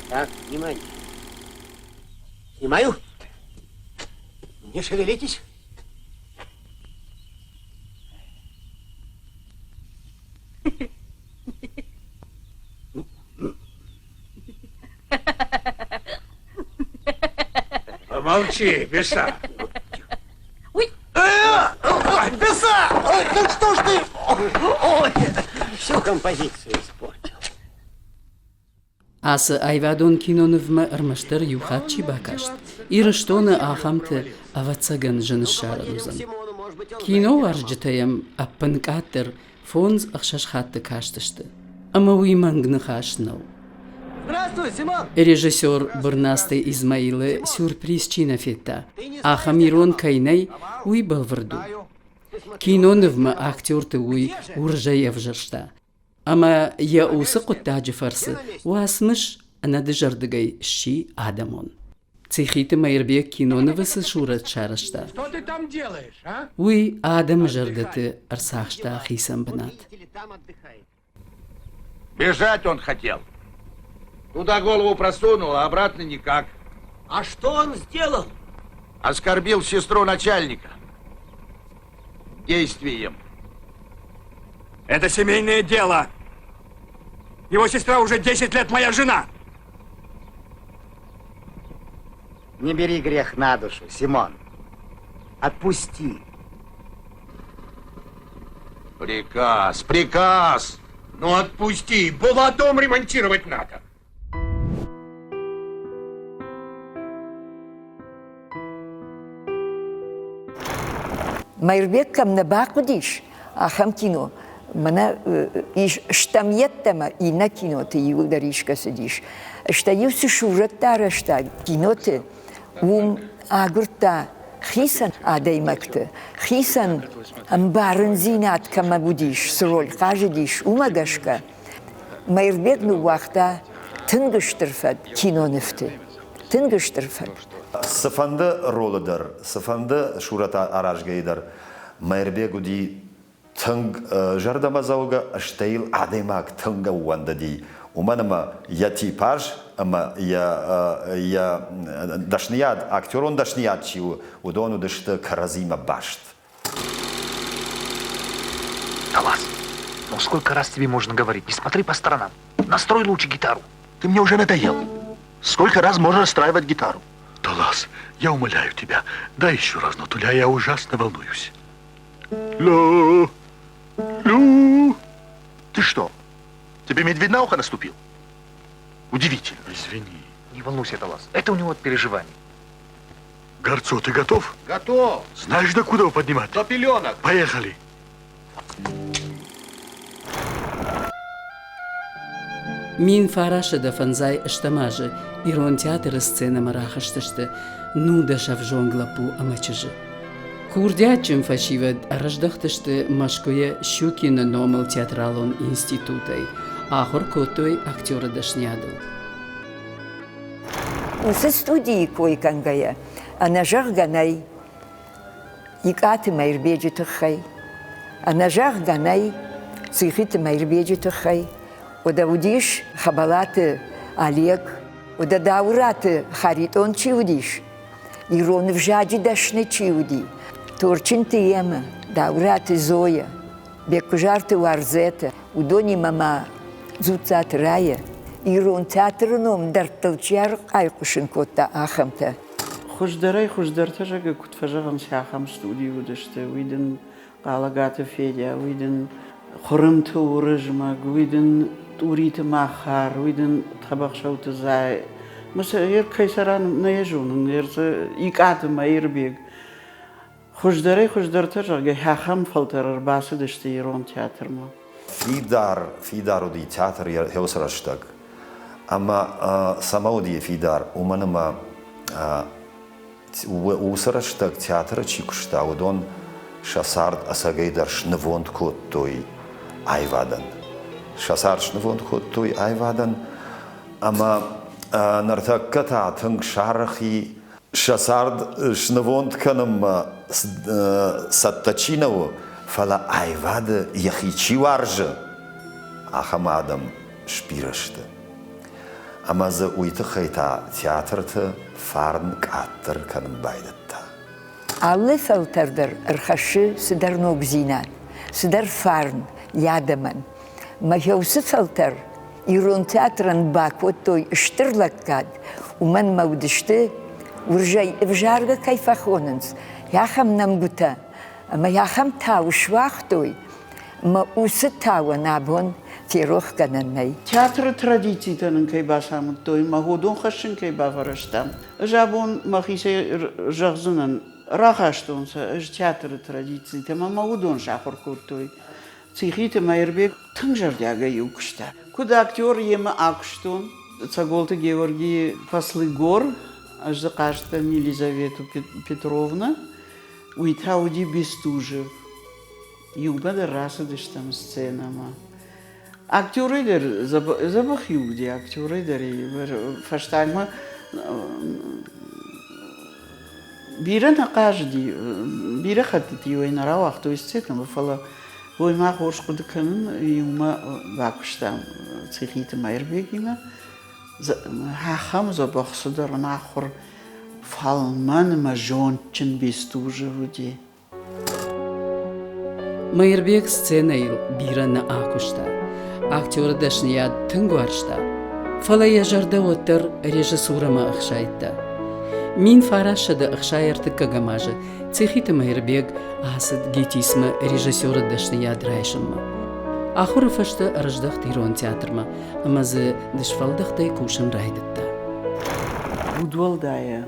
Так, внимание. Снимаю. Не шевелитесь. Помолчи, беса. Ой! Беса! Ой, ну что ж ты? Ой, всю композицию испортил. Ацы аивадон кинонывмӕ ӕрмӕстдӕр иу хатт чи бакаст, Ирыстоны ахӕмты, ӕвӕццӕгӕн, зын ссарӕн уыдзӕн. Киноуарзджытӕ йӕм ӕппынкъаддӕр фондз-ӕхсӕз хатты кастысты. Ӕмӕ уый мӕнг ныхас нӕу. Режиссер Бырнацты Измаилы сюрприз чи нӕ федта, ахӕм ирон кӕй нӕй, уый бӕлвырд у. Кинонывмӕ актерты уый уырзӕй ӕвзӕрста. Ӕмӕ йӕ уыцы хъуыддаджы фӕрцы уацмыс ӕнӕдызӕрдыгӕй сси адӕмон. Цихиты Мӕирбег кинонывы цы сурӕт сарӕзта, уый адӕмы зӕрдӕты ӕрцахста хицӕн бынат. Бежать он хотел. Туда голову просунул, а обратно никак. А что он сделал? Оскорбил сестру начальника. Действием. Это семейное дело. Его сестра уже 10 лет моя жена. Не бери грех на душу, Симон. Отпусти. Приказ, приказ! Ну отпусти, Булатом ремонтировать надо. Мӕирбег кӕм нӕ бахъуыдис, ахӕм кино мӕнӕ ис стӕм йеддӕмӕ иннӕ киноты иуылдӕр исгӕ цыдис. Стӕй-иу цы сурӕттӕ арӕзта киноты, уым агуырдта хицӕн адӕймӕгты, хицӕн ӕмбарындзинад кӕмӕ уыдис, цы роль хъазыдис, уымӕ гӕсгӕ Мӕирбег ныууагъта тынг стыр фӕд кинонывты, тынг стыр фӕд. Цыфӕнды ролы дӕр, цыфӕнды сурӕт аразгӕйы дӕр Мӕирбег уыди тынг зӕрдӕмӕдзӕугӕ, стӕй йыл адӕймаг тынг ӕууӕндыди, уымӕн ӕмӕ йӕ типаж ӕмӕ йӕ йӕ дӕсныйад, актерон дӕсныйад чи у, уыдон уыдысты кӕрӕдзимӕ баст. Талас, ну сколько раз тебе можно говорить, не смотри по сторонам. Настрой лучше гитару. Ты мне уже надоел. Сколько раз можно расстраивать гитару? Талас, я умоляю тебя, дай еще раз ноту ля, я ужасно волнуюсь. Ля, ля. Ты что, тебе медведь на ухо наступил? Удивительно. Извини. Не волнуйся, Талас, это у него от переживаний. Горцо, ты готов? Готов. Знаешь, до куда его поднимать? До пеленок. Поехали. 1905 ӕстӕм азы Ирон театры сценӕмӕ рахызтысты 19 ӕвзонг лӕппу ӕмӕ чызджы. Курдиатджын фӕсивӕд ӕрӕздӕхтысты Мӕскуыйы Щукины номыл театралон институтӕй, ахуыр кодтой актеры дӕсниадыл. Уыцы студийы кой кӕнгӕйӕ, ӕнӕзӕгъгӕ нӕй Икъаты Мӕирбеджы тыххӕй, ӕнӕзӕгъгӕ нӕй Цихиты Мӕирбеджы тыххӕй, уӕдӕ уыдис Хӕбӕлаты Олег, уӕдӕ Дауыраты Харитъон чи уыдис, ирон ӕвзаджы дӕсны чи уыди, Торчынты Емӕ, Дауыраты Зоя, Беккуызарты Уарзетӕ, уыдонимӕ ма Дзуццаты Райӕ, ирон театры ном дӕрдтыл чи айхъуысын кодта, ахӕмтӕ. Хуыздӕрӕй хуыздӕртӕ, зӕгъгӕ, куыд фӕзӕгъынц, ахӕм студийы уыдысты. Уый дын Хъалӕгаты Федя, уый дын Хуырымты Уырызмӕг, уый дын Тъуриты Махар, уый дын Тӕбӕхсӕуты Зай. Мӕ кӕй сӕрӕн нӕ йӕ зонын, Икъаты Мӕирбег. Хуыздӕрӕй хуыздӕртӕ, зӕгъгӕ, ахӕм фӕлтӕр ӕрбацыдысты ирон театрмӕ. Фидар, фидар уыди театр йӕ уыцы рӕстӕг. Ӕмӕ цӕмӕ уыди фидар, уымӕн ӕмӕ уыцы рӕстӕг театры чи куыста, уыдон сӕ цард ӕцӕгӕйдӕр снывонд кодтой аивадӕн. Сӕ цард снывонд кодтой аивадӕн, ӕмӕ ныртӕккӕ та тынг сарӕх и Сӕ цард снывонд кӕнынмӕ цӕттӕ чи нӕ у, фӕлӕ аивады йӕхи чи уарзы, ахӕм адӕм сбирӕ сты. Ӕмӕ дзы уый тыххӕй та театрты фарн къаддӕр кӕнын байдыдта. Алы фӕлтӕр дӕр ӕрхӕссы цыдӕр ногдзинад, цыдӕр фарн йӕ адӕмӕн. Мӕ уыцы фӕлтӕр ирон театрӕн бакодтой стыр лӕггад, уымӕн мӕ уыдысты, уырзӕй ӕвзаргӕ кӕй фӕхонынц, ахӕм нӕмгуытӕ ӕмӕ ахӕм тау суагътой, мӕ уыцы тауӕн абон ферохгӕнӕн нӕй. Театры традицитӕ нын кӕй бацамыдтой, мӕ уыдон хӕссын кӕй бафӕрӕзтам, ӕз абон мӕхицӕй зӕгъдзынӕн, рахастон сӕ ӕз театры традицитӕ ӕмӕ мӕ уыдон сахуыр кодтой. Цихиты Мӕирбег тынг зӕрдиагӕй-иу куыста. Куыд актер йемӕ акуыстон. Цӕголты Георгийы Послы гор, ӕз дзы хъазтӕн Елизавету Петровна, уый та уыди Бестужев. Иумӕ дӕр рацыдыстӕм сценӕмӕ. Актерӕй дӕр дзӕбӕх-иу уыди, актерӕй дӕр фӕстагмӕ бирӕ нӕ хъазыди, бирӕ хӕттыты-иу ӕй нӕ рауагътой сценӕмӕ, фӕлӕ уый ма хорз хъуыды кӕнын, иумӕ бакуыстам Цихиты Мӕирбегимӕ. Ахӕм дзӕбӕх цыдӕр ӕнахуыр фӕлмӕн ӕмӕ зондджын Бестужев уыди. Мӕирбег сценӕйыл бирӕ нӕ акуыста. Актеры дӕсныйад тынг уарзта, фӕлӕ йӕ зӕрдӕ уӕддӕр режиссурӕмӕ ӕхсайдта. 1963 азы Цихиты Мӕирбег ацыд ГИТИС-мӕ режиссеры дӕсныйад райсынмӕ. Ахуыры фӕстӕ ӕрыздӕхт ирон театрмӕ ӕмӕ дзы дысфӕлдӕхтӕй кусын райдыдта. Удуӕлдайӕ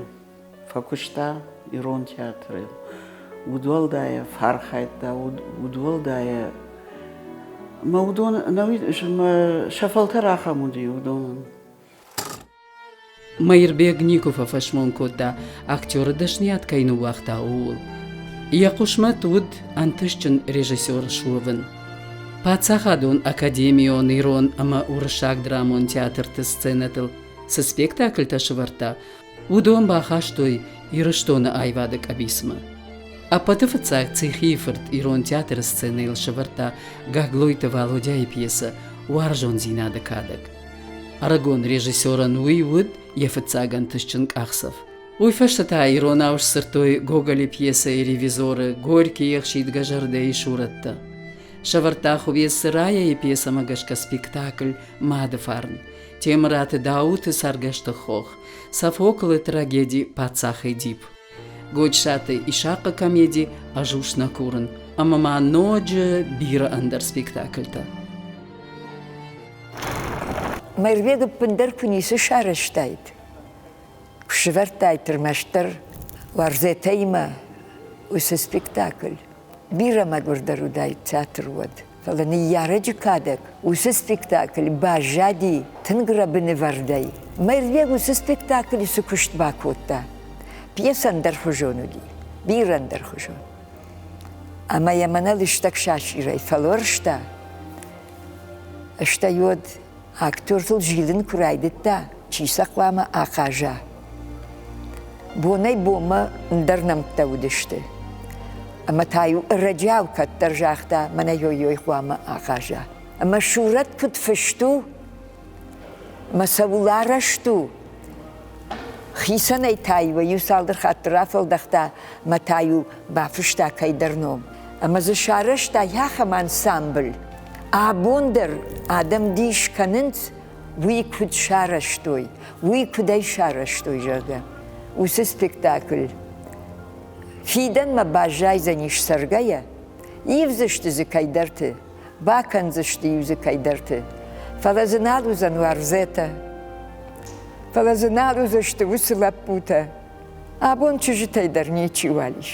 фӕкуыста ирон театры, удуӕлдайӕ фӕархайдта, удуӕлдайӕ мӕ уыдон сӕ фӕлтӕр ахӕм уыди уыдонӕн. Мӕирбег никуы фӕфӕсмон кодта, актеры дӕсныйад кӕй ныууагъта, ууыл. Йӕ хъысмӕт уыд ӕнтыстджын режиссер суӕвын. Паддзахадон академион ирон ӕмӕ уырыссаг драмон театрты сценӕтыл цы спектакльтӕ сӕвӕрдта, Уыдон бахастой Ирыстоны аивады къӕбицмӕ. Ӕппӕты фыццаг Цихийы фырт ирон театры сценӕйыл сӕвӕрдта Гаглойты Валодяйы пьесӕ «Уарзондзинады кадӕг». Ӕрыгон режиссерӕн уый уыд йӕ фыццаг ӕнтыстджын къахдзӕф. Уый фӕстӕ та иронау сдзырдтой Гоголы пьесӕйы ревизоры Горькийы ӕхсидгӕ зӕрдӕйы сурӕттӕ. Сӕвӕрдта Хуыбецты Райӕйы пьесӕмӕ гӕсгӕ спектакль «Мады фарн». Темыраты Дауыты Цӕргӕсты хох, Софоклы трагеди «Паддзах Эдип», Годжысаты Исахъы комеди «Ӕз ус нӕ курын» ӕмӕ ма ноджы бирӕ ӕндӕр спектакльтӕ. Мӕирбег ӕппындӕр куы ницы сарӕзтаид, куы сӕвӕрдтаид ӕрмӕстдӕр Уарзетӕимӕ уыцы спектакль, бирӕ мӕгуырдӕр уыдаид театр уӕд. Фӕлӕ ныййарӕджы кадӕг уыцы спектакль баззади тынг рӕбынывӕрдӕй. Мӕирбег уыцы спектаклы цы куыст бакодта, пьесӕ ӕндӕрхуызон уыди, бирӕ ӕндӕрхуызон. Ӕмӕ йӕ мӕнӕ лыстӕг сасирӕй фӕлорста, стӕй уӕд актертыл зилын куы райдыдта, чи сӕ хъуамӕ ахъаза. Бонӕй-бонмӕ ӕндӕр нӕмттӕ уыдысты. Ӕмӕ та-иу ӕрӕджиау кӕддӕр загъта, мӕнӕ йой-йой хъуамӕ ахъаза. Ӕмӕ сурӕт куыд фыст у, ӕмӕ цӕуыл арӕзт у, хицӕнӕй та-иу иу цалдӕр хатты рафӕлдӕхта ӕмӕ та-иу бафыста кӕйдӕр ном. Ӕмӕ дзы сарӕзта ахӕм ансамбль. Абон дӕр адӕм дис кӕнынц, уый куыд сарӕзтой, уый куыдӕй сарӕзтой, зӕгъгӕ. Уыцы спектакль фидӕнмӕ баззайдзӕнис цӕргӕйӕ, ивдзысты дзы кӕйдӕрты, бакӕндзысты-иу дзы кӕйдӕрты, фӕлӕ дзы нал уыдзӕн уарзетӕ, фӕлӕ дзы нал уыдзысты уыцы лӕппутӕ. Абон чызджытӕй дӕр ничиуал ис.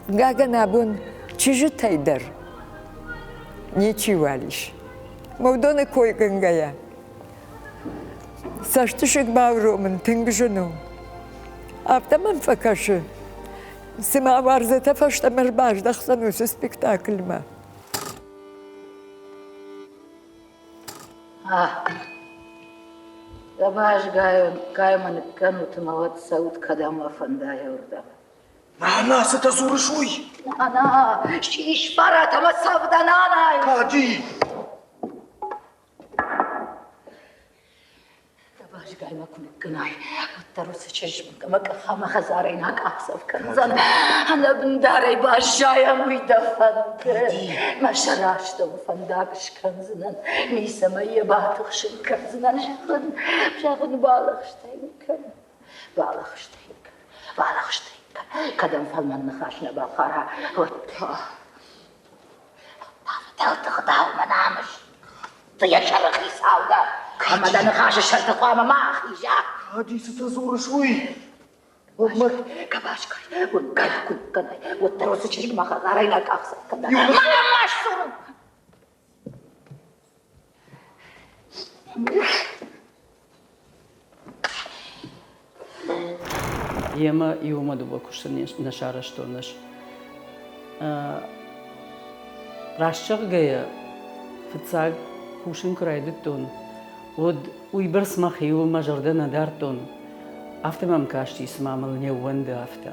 Хъыгагӕн, абон чызджытӕй дӕр ничиуал ис. Уыдоны кой кӕнгӕйӕ, цӕстысыг бауромын тынг зын у. Афтӕ мӕм фӕкӕсы, цыма Уарзетӕ фӕстӕмӕ ӕрбаздӕхдзӕн уыцы спектакльмӕ. Габазгаймӕ ныккӕнут ӕмӕ уӕд цӕут, кӕдӕм уӕ фӕнда, уырдӕм. Нана, цытӕ дзурыс уый? Нана, сис фӕрӕт ӕмӕ цӕв дӕ нанайы! Кади! Уырдыгӕй мӕ куы ныккӕнай, уӕддӕр уыцы чызг ӕмӕ къахамӕ хӕдзарӕй нӕ акъахдзӕф кӕндзӕн. Ӕнӕбындарӕй баззайӕм, уый дӕ фӕнды. Мӕ сӕрастӕу фӕндаг скӕндзынӕн, ницӕмӕй йӕ батыхсын кӕндзынӕн, зӕгъын, зӕгъын, балӕгъстӕ йын кӕн, балӕгъстӕ йын кӕн, балӕгъстӕ йын кӕн, кӕдӕм фӕлмӕн ныхас нӕ бахъара, уӕд та Фыдӕлты гъдаумӕ намыс. Ды йӕ сӕры хицау дӕ, ӕмӕ дӕ ныхасы сӕрты хъуамӕ ма ахиза. Кади, цытӕ дзурыс уый? Кабашкай, уынгӕг куы кӕнай, уӕддӕр уыцы чызг мӕ хӕдзарӕй нӕ къахдзӕф кӕна. Мӕнӕн ма сдзурын! Йемӕ иумӕ дыууӕ куысты нӕ сарӕзтон ӕз. Раст зӕгъгӕйӕ, фыццаг кусын куы райдыдтон, уӕд уыйбӕрц мӕхиуыл мӕ зӕрдӕ нӕ дардтон, афтӕ мӕм касти, цыма мыл не ууӕнды, афтӕ.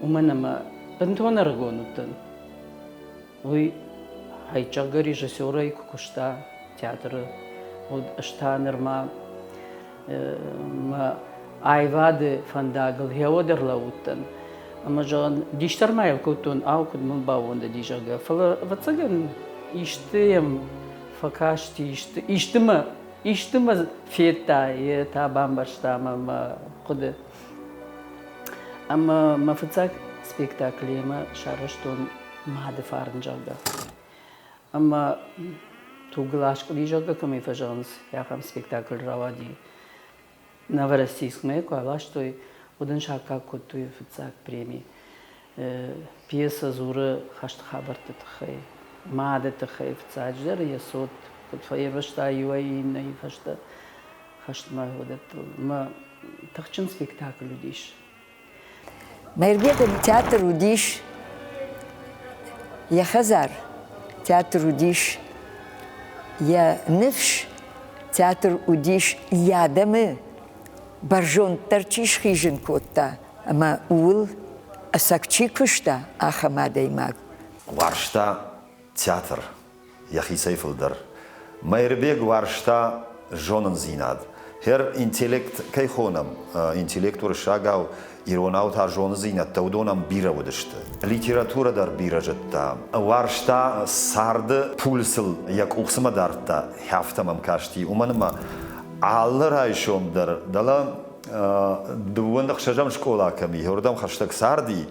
Уымӕн ӕмӕ бынтон ӕрыгон уыдтӕн. Уый хӕйчъаггӕ режиссерӕй куы куыста театры, уӕд ӕз та нырма мӕ аивады фӕндагыл гъеуӕд ӕрлӕууыдтӕн. Ӕмӕ, зӕгъын, дис дӕр ма йыл кодтон, ау, куыд мыл баууӕндыди, зӕгъгӕ. Фӕлӕ, ӕвӕццӕгӕн, исты йӕм фӕкасти, исты, исты мӕ, исты мӕ федта, йе та бамбӕрста мӕ мӕ хъуыды. Ӕмӕ мӕ фыццаг спектакль йемӕ сарӕзтон Мады фарн, зӕгъгӕ. Ӕмӕ тугыл аскъуыди, зӕгъгӕ, кӕмӕй фӕзӕгъынц, ахӕм спектакль рауади. Новороссийскмӕ куы аластой, уӕд ын саккаг кодтой фыццаг преми. Пьесӕ дзуры хӕсты хабӕртты тыххӕй, мады тыххӕй, фыццаджыдӕр йӕ цот куыд фӕирвӕзта иуӕй иннӕйы фӕстӕ хӕстмӕ, уыдӕттыл. Мӕ тыхджын спектакль уыдис. Мӕирбегӕн театр уыдис йӕ хӕдзар, театр уыдис йӕ ныфс, театр уыдис йӕ адӕмы бӕрзонддӕр чи схизын кодта ӕмӕ ууыл ӕцӕг чи куыста, ахӕм адӕймаг. Уарзта театр йӕхицӕй фылдӕр. Мӕирбег уарзта зонындзинад. Хер интеллект кӕй хонӕм, интеллект уырыссагау, иронау та зонындзинӕдтӕ, уыдон ӕм бирӕ уыдысты. Литературӕ дӕр бирӕ зыдта. Уарзта царды пульсыл йӕ къух цыма дардта, афтӕ мӕм касти, уымӕн ӕмӕ алы райсом дӕр дӕлӕ дыууын ӕхсӕзӕм скъола кӕм и, уырдӕм хӕстӕг царди,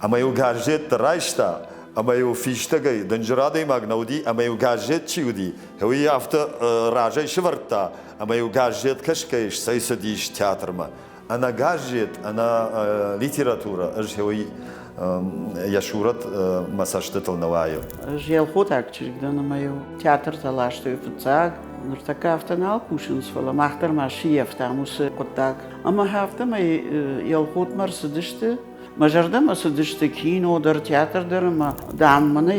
ӕмӕ-иу газеттӕ райста, ӕмӕ-иу фистӕгӕй дынджыр адӕймаг нӕ уыди, ӕмӕ-иу газет чи уыди, уый афтӕ разӕй сывӕрдта, ӕмӕ-иу газет кӕсгӕйӕ сцӕйцыдис театрмӕ. Ӕнӕ газет, ӕнӕ литературӕ ӕз уый йӕ сурӕт мӕ цӕстытыл нӕ уайы. Ӕз елхотаг чызг дӕн ӕмӕ-иу театртӕ ластой фыццаг. Ныртӕккӕ афтӕ нал кусынц, фӕлӕ мах дӕр ма сыййӕфтам уыцы хъуыддаг. Ӕмӕ афтӕмӕй Елхотмӕ рцыдысты. Мӕ зӕрдӕмӕ цыдысты кино дӕр, театр дӕр ӕмӕ, дам, мӕнӕ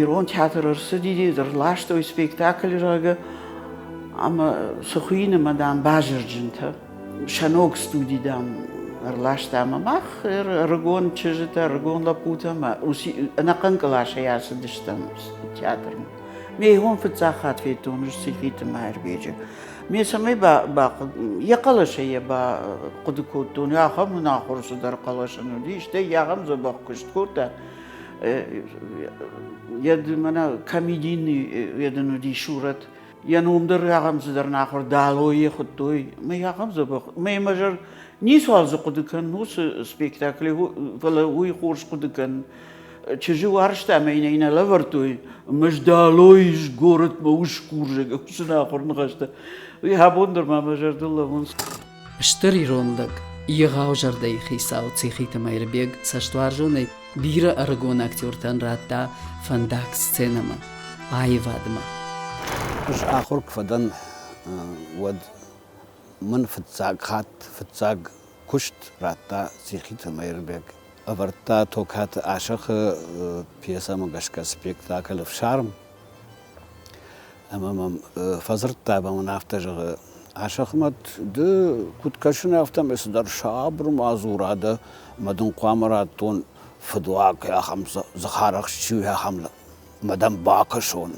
ирон театр ӕрцыди, ӕрластой спектакль, зӕгъгӕ, ӕмӕ цы хуыйны мӕ, дам, базырджынтӕ. Сӕ ног студи, дам, ӕрласта ӕмӕ мах ӕрыгон чызджытӕ, ӕрыгон лӕппутӕ ӕмӕ ӕнӕхъӕн къласӕй ацыдыстӕм театрмӕ. Ме ихон фыццаг хатт федтон Цихиты Мӕирбеджы. Ме цӕмӕй йӕ хъӕлӕсӕй йӕ бахъуыды кодтон, ахӕм ӕнахуыр цыдӕр хъӕлӕс ын уыди, стӕй йӕ ахӕм дзӕбӕх куыст кодта. Йӕ мӕнӕ комедийный йӕ дын уыди сурӕт. Йӕ ном дӕр ахӕм цыдӕр нахуыр Далойы хуыдтой. Мӕ ахӕм дзӕбӕх. Мӕ мӕ зӕр ницуал дзы хъуыды кӕнын уыцы спектаклы, фӕлӕ уый хорз хъуыды кӕнын. Чызджы уарзта ӕмӕ йын ӕй нӕ лӕвӕрдтой. Мыздалой городмӕ усгур, зӕгъгӕ, уыцы нахуыр ныхӕстӕ. Уый абон дӕр ма мӕ зӕрдыл лӕууынц. Стыр ирон лӕг, егъау зӕрдӕйы хицау Цихиты Мӕирбег цӕстуарзонӕй бирӕ ӕрыгон актертӕн радта фӕндаг сценӕмӕ, аивадмӕ. Ӕз ахуыр куы фӕдӕн, уӕд мын фыццаг хатт фыццаг куыст радта Цихиты Мӕирбег. Ӕвӕрдта Токаты Асӕхы пьесӕмӕ гӕсгӕ спектакль «Ӕфсарм». Ӕмӕ мӕм фӕдзырдта ӕмӕ мын афтӕ зӕгъы, Асӕхмӕт, ды куыд кӕсын, афтӕмӕй цыдӕр сабыр ма дзура дӕ, ӕмӕ дын хъуамӕ радтон фыдуаг, ахӕм дзыхарӕхст чи у, ахӕм мӕ дӕм бакӕсон.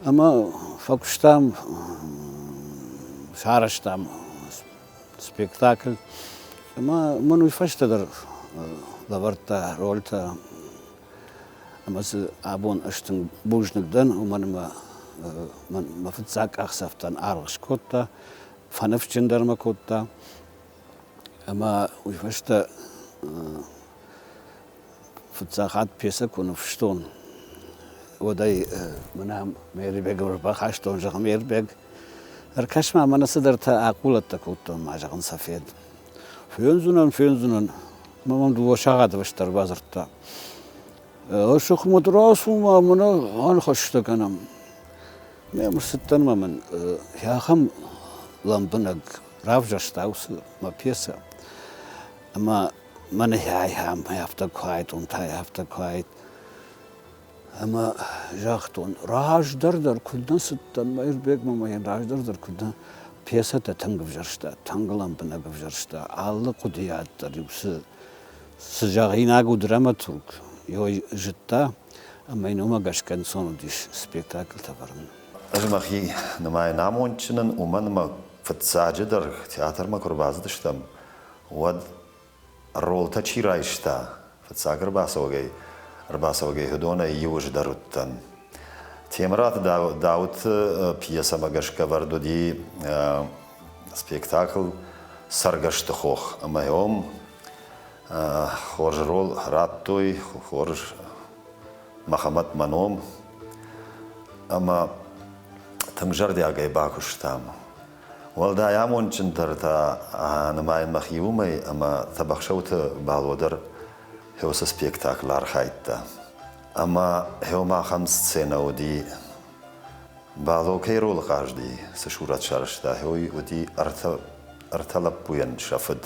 Ӕмӕ фӕкуыстам. сарӕзтам спектакль. Ӕмӕ мын уый фӕстӕ дӕр лӕвӕрдта рольтӕ. Ӕмӕ дзы абон ӕз тынг бузныг дӕн, уымӕн ӕмӕ мӕн мӕ фыццаг къахдзӕфтӕн аргъ скодта, фӕныфсджындӕр мӕ кодта. Ӕмӕ уый фӕстӕ фыццаг хатт пьесӕ куы ныффыстон, уӕд ӕй мӕнӕ Мейербегмӕ ӕрбахастон, зӕгъын, Мейербег, ӕркӕс-ма, мӕнӕ цыдӕртӕ акъулӕттӕ кодтон ма, зӕгъын, Сафед. Фендзынӕн, фендзынӕн. Мӕ мӕм дыууӕ сагъаты фӕстӕ ӕрбадзырдта. Сыхмӕ рацу ма, мӕнӕ аныхӕстӕ кӕнӕм. Ме мцыдтӕн ма мын ахӕм лӕмбынӕг равзӕрста уыцы мӕ пьесӕ. Ӕмӕ мӕнӕ ахӕм афтӕ куы айт, уым та афтӕ куы айт. Ӕмӕ загътон, раздӕр дӕр куыд нӕ цыдтӕн Мӕирбегмӕ ӕмӕ йын раздӕр дӕр куыд нӕ пьесӕтӕ тынг ӕвзӕрста, тынг лӕмбынӕг ӕвзӕрста, алы хъуыдыйад дӕр-иу цы, цы зӕгъинаг у драматург, йой зыдта, ӕмӕ йын уымӕ гӕсгӕ ӕнцон уыдис спектакльтӕ ӕвӕрын. Ӕз мӕхи нымайын амондджынӕн, уымӕн ӕмӕ фыццаджыдӕр театрмӕ куы ӕрбацыдыстӕм, уӕд ролтӕ чи райста, фыццаг ӕрбацӕуӕгӕй ӕрбацӕуӕгӕй уыдонӕй иу ӕз дӕр уыдтӕн. Темыраты Дауыты пьесӕмӕ гӕсгӕ ӕвӕрд уыди спектакль «Цӕргӕсты хох» ӕмӕ уым хорз рол радтой, хорз Мӕхӕмӕт мӕ ном ӕмӕ тынг зӕрдиагӕй бакуыстам. Уӕлдай амондджындӕр та нымайын мӕхи уымӕй, ӕмӕ Тӕбӕхсӕуты Бало дӕр уыцы спектаклы архайдта. Ӕмӕ уым ахӕм сценӕ уыди, Бало кӕй ролы хъазыди, цы сурӕт сарӕзта, уый уыди ӕртӕ лӕппуйӕн сӕ фыд.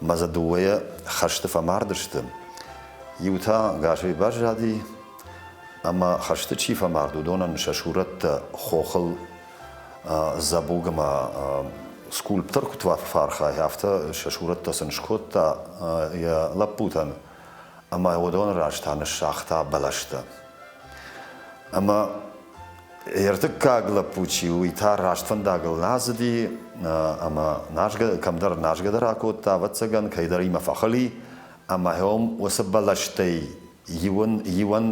Ӕмӕ дзы дыууӕйӕ хӕсты фӕмард сты. Иу та гасӕй баззади, ӕмӕ хӕсты чи фӕмард, уыдонӕн сӕ сурӕттӕ хохыл дзӕбуг ӕмӕ скульптор куыд фӕархайы, афтӕ сӕ сурӕттӕ сын скодта йӕ лӕппутӕн ӕмӕ уыдоны раз та ныссагъта бӕлӕстӕ. Ӕмӕ ӕртыккаг лӕппу чи у, уый та раст фӕндагыл нӕ ацыди ӕмӕ назгӕ, кӕмдӕр назгӕ дӕр акодта, ӕвӕццӕгӕн, кӕйдӕримӕ фӕхыли ӕмӕ уым уыцы бӕлӕстӕй иуӕн, иуӕн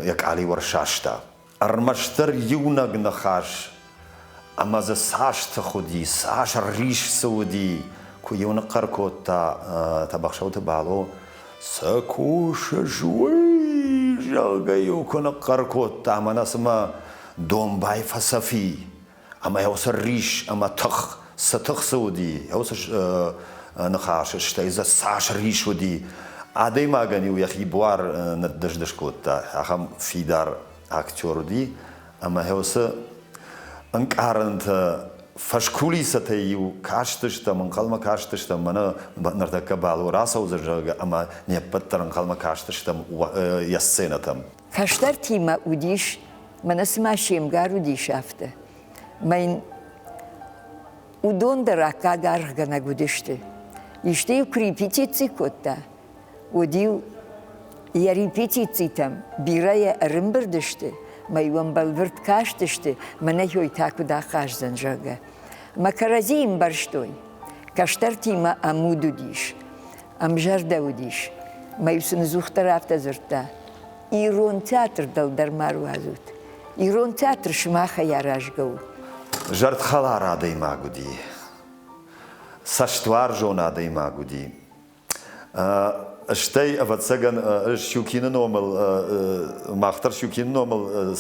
йӕ къалиу ӕрсаста. Ӕрмӕстдӕр иунӕг ныхас ӕмӕ дзы цас тых уыди, цас рис дзы уыди, куы-иу ныхъхъӕр кодта Тӕбӕхсӕуты Бало, цы кусыс уый, зӕгъгӕ-иу куы ныхъхъӕр кодта, мӕнӕ цыма домбай фӕцӕф и, ӕмӕ уыцы рис ӕмӕ тых, цы тых дзы уыди, уыцы ныхасы, стӕй дзы цас рис уыди, адӕймагӕн-иу йӕхи буар ныддыз-дыз кодта, ахӕм фидар актер уыди, ӕмӕ уыцы ӕнкъарӕнтӕ фӕскулисӕтӕй-иу кастыстӕм, ӕнхъӕлмӕ кастыстӕм, мӕнӕ ныртӕккӕ Бало рацӕудзӕн, зӕгъгӕ, ӕмӕ не ппӕт дӕр ӕнхъӕлмӕ кастыстӕм йӕ сценӕтӕм. Кӕстӕртимӕ уыдис, мӕнӕ цыма се мгар уыдис, афтӕ. Мӕ йын уыдон дӕр аккаг аргъгӕнӕг уыдысты. Исты-иу куы репетици кодта, уӕд-иу йӕ репетицитӕм бирӕйӕ ӕрымбырд сты, мӕ-иу ӕм бӕлвырд кастысты, мӕнӕ хой та куыд ахъаздзӕн, зӕгъгӕ. Мӕ кӕрӕдзийы ӕмбӕрстой. Кӕстӕртимӕ ӕмуд уыдис, ӕмзӕрдӕ уыдис. Мӕ-иу сын ӕдзухдӕр афтӕ дзырдта: Ирон театр дӕлдӕр ма руадзут. Ирон театр сымахӕй аразгӕ у. Зӕрдхӕлар адӕймаг уыди, цӕстуарзон адӕймаг уыди. Стӕй, ӕвӕццӕгӕн, Щукины номыл, мах дӕр Щукины номыл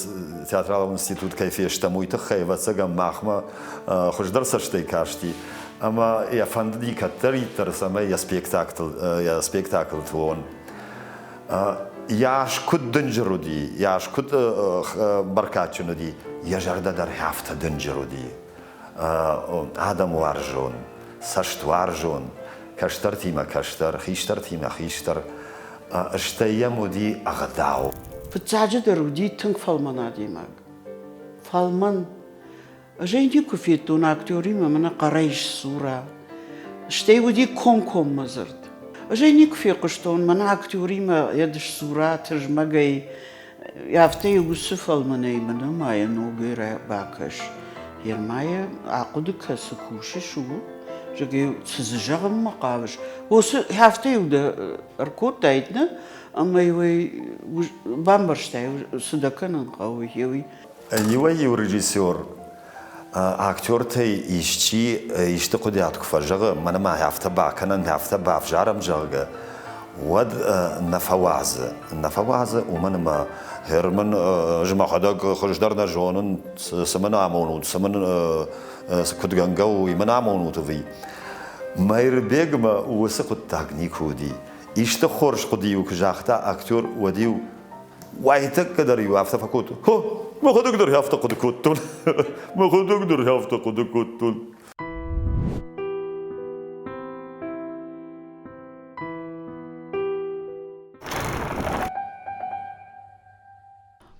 театралон институт кӕй фестӕм, уый тыххӕй, ӕвӕццӕгӕн, махмӕ хуыздӕр цӕстӕй касти. Ӕмӕ йӕ фӕндыди кӕддӕриддӕр, цӕмӕй йӕ спектакль, йӕ спектаклты уон. Йӕ ас куыд дынджыр уыди, йӕ ас куыд бӕркадджын уыди, йӕ зӕрдӕ дӕр афтӕ дынджыр уыди. Адӕмуарзон, цӕстуарзон, кӕстӕртимӕ кӕстӕр, хистӕртимӕ хистӕр, стӕй йӕм уыди ӕгъдау. Фыццаджыдӕр уыди тынг фӕлмӕн адӕймаг. Фӕлмӕн. Ӕз ӕй никуы федтон актеримӕ мӕнӕ хъӕрӕй сдзура. Стӕй уыди комкоммӕ дзырд. Ӕз ӕй никуы фехъуыстон, мӕнӕ актеримӕ йӕ сдзура тызмӕгӕй, афтӕ уыцы фӕлмӕнӕй мӕнӕ ма йӕ ногӕй бакӕс. Ермайы ахъуыды кӕ, цы кусыс, ууыл. Зӕгъгӕ, цы дзы зӕгъынмӕ хъавыс? Уыцы афтӕ-иу дӕ ӕркодтаид, нӕ? Ӕмӕ-иу ӕй бамбӕрстай, цы дӕ кӕнын хъӕуы, уый. Иуӕй-иу режиссер актертӕй исчи исты хъуыдиат куы фӕзӕгъы, мӕнӕ ма афтӕ бакӕнӕм, афтӕ бавзарӕм, зӕгъгӕ, уӕд нӕ фӕуадзы. Нӕ фӕуадзы, уымӕн ӕмӕ Герман ӕз мӕхӕдӕг хуыздӕр нӕ зонын, цы мын амонут, цы мын куыд гӕнгӕ у, уый мын амонут ӕви. Мӕирбегмӕ уыцы хъуыддаг никуы уыди. Исты хорз хъуыды-иу куы загъта актер, уӕд-иу уайтӕккӕ дӕр-иу афтӕ фӕкодта: Хо, мӕхӕдӕг дӕр афтӕ хъуыды кодтон, мӕхӕдӕг дӕр афтӕ хъуыды кодтон.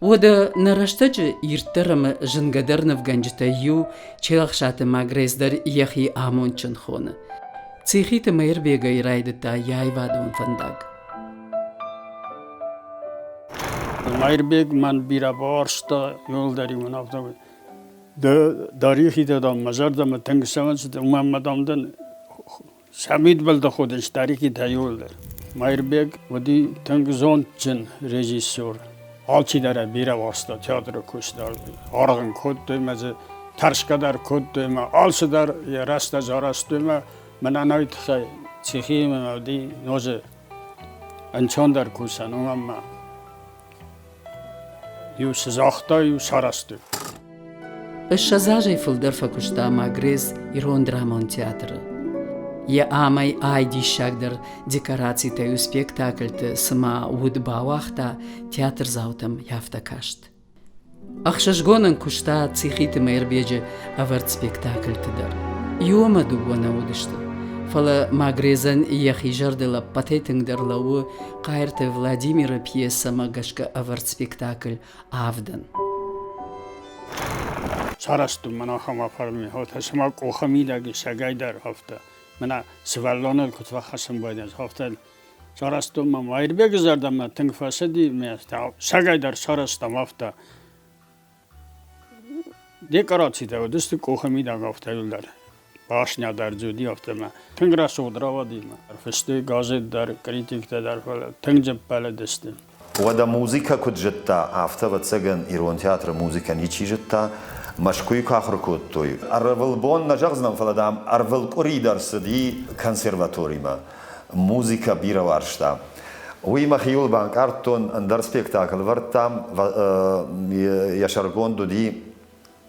Уӕдӕ нӕ рӕстӕджы ирддӕр ӕмӕ зынгӕдӕр нывгӕнджытӕй иу Челӕхсаты Магрез дӕр йӕхи амондджын хоны. Цихиты Мӕирбегӕй райдыдта йӕ аивадон фӕндаг. Мӕирбег мӕн бирӕ бауарзта, иуылдӕр-иу мын афтӕ Ды дарихитӕ, дам, мӕ зӕрдӕмӕ тынг цӕуынц, уымӕн мӕ, дам, дын Сӕ мидбылты худынц Дарикитӕ иууылдӕр. Майырбег уыди тынг зондджын режиссер. Алчидӕр ӕй бирӕ уарзта театры куыст дӕр. Аргъ ын кодтой ӕмӕ дзы тӕрсгӕ дӕр кодтой ӕмӕ алцыдӕр йӕ рӕстӕджы арӕзтой ӕмӕ мӕнӕн уый тыххӕй Цихиимӕ уыди ноджы ӕнцондӕр кусӕн, уымӕн ӕмӕ Иу цы загъта, иу сарӕзтой. 20 азӕй фылдӕр фӕкуыста Магрез ирон драмон театры. Йӕ амӕй ай диссагдӕр декорацитӕ-иу спектакльты цыма уд бауагъта, театрдзаутӕм афтӕ каст. Ӕхсызгонӕн куыста Цихиты Мӕирбеджы ӕвӕрд спектакльты дӕр. Иу ӕмӕ дыууӕ нӕ уыдысты. Фӕлӕ Магрезӕн йӕхи зӕрдыл ӕппӕтӕй тынгдӕр лӕууы Хъайырты Владимиры пьесӕмӕ гӕсгӕ ӕвӕрд спектакль «Авдӕн». Сарӕзтон мӕн ахӕм оформи, хотӕ цыма къухы мидӕг ис ӕгайдӕр афтӕ. Мӕнӕ сывӕллоныл куыд фӕхӕцын байдайынц, афтӕ сарӕзтон мӕ Мӕирбеджы зӕрдӕмӕ тынг фӕцыди, ме сагӕй дӕр сарӕзтам афтӕ. Декорацитӕ уыдысты къухы мидӕг афтӕ иуылдӕр. Башня дӕр дзы уыди афтӕ мӕ тынг рӕсугъд рауади мӕ. Фыстой газет дӕр, критиктӕ дӕр, фӕлӕ тынг дзыппӕлыдысты. Уӕдӕ музыкӕ куыд зыдта, афтӕ, ӕвӕццӕгӕн, ирон театры музыкӕ ничи зыдта. Мӕскуыйы куы ахуыр кодтой, ӕрвылбон нӕ зӕгъдзынӕн, фӕлӕ, дам, ӕрвылкъуыри дӕр цыди консерваторимӕ. Музыкӕ бирӕ уарзта. Уый мӕхиуыл банкъардтон, ӕндӕр спектакль ӕвӕрдтам, йӕ сӕргонд уыди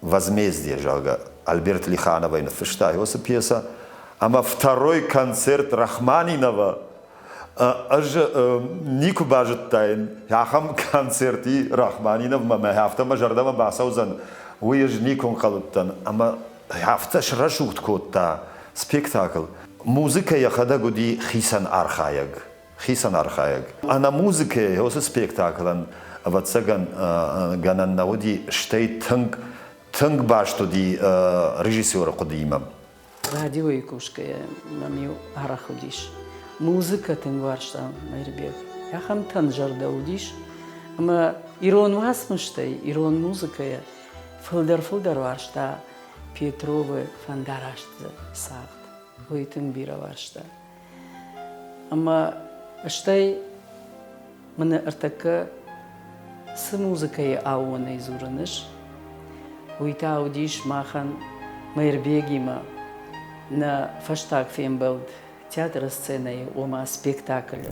«Возмездие», зӕгъгӕ, Альберт Лихановӕй ныффыста уыцы пьесӕ. Ӕмӕ второй концерт Рахманинова ӕз никуы базыдтаин, ахӕм концерт и Рахманиновмӕ, мӕ афтӕ мӕ зӕрдӕмӕ бацӕудзӕн, уый ӕз никуы ӕнхъӕл уыдтӕн. Ӕмӕ афтӕ срӕсугъд кодта спектакль. Музыкӕ йӕхӕдӕг уыди хицӕн архайӕг. Хицӕн архайӕг. Ӕнӕ музыкӕйӕ уыцы спектаклӕн, ӕвӕццӕгӕн, гӕнӕн нӕ уыди, стӕй тынг, тынг баст уыди режиссеры хъуыдыимӕ. Радиойы кусгӕйӕ мӕм-иу арӕх уыдис. Музыкӕ тынг уарзта Мӕирбег. Ахӕм тӕнзӕрдӕ уыдис, ӕмӕ ирон уацмыстӕй, ирон музыкӕйӕ фылдӕр-фылдӕр уарзта Петровы фӕндарасты цагъд. Уый тынг бирӕ уарзта. Ӕмӕ стӕй мын ӕртӕккӕ цы музыкӕйы аууонӕй дзурын ис, уый та уыдис махӕн Мӕирбегимӕ нӕ фӕстаг фембӕлд театры сценӕйы, ома спектаклы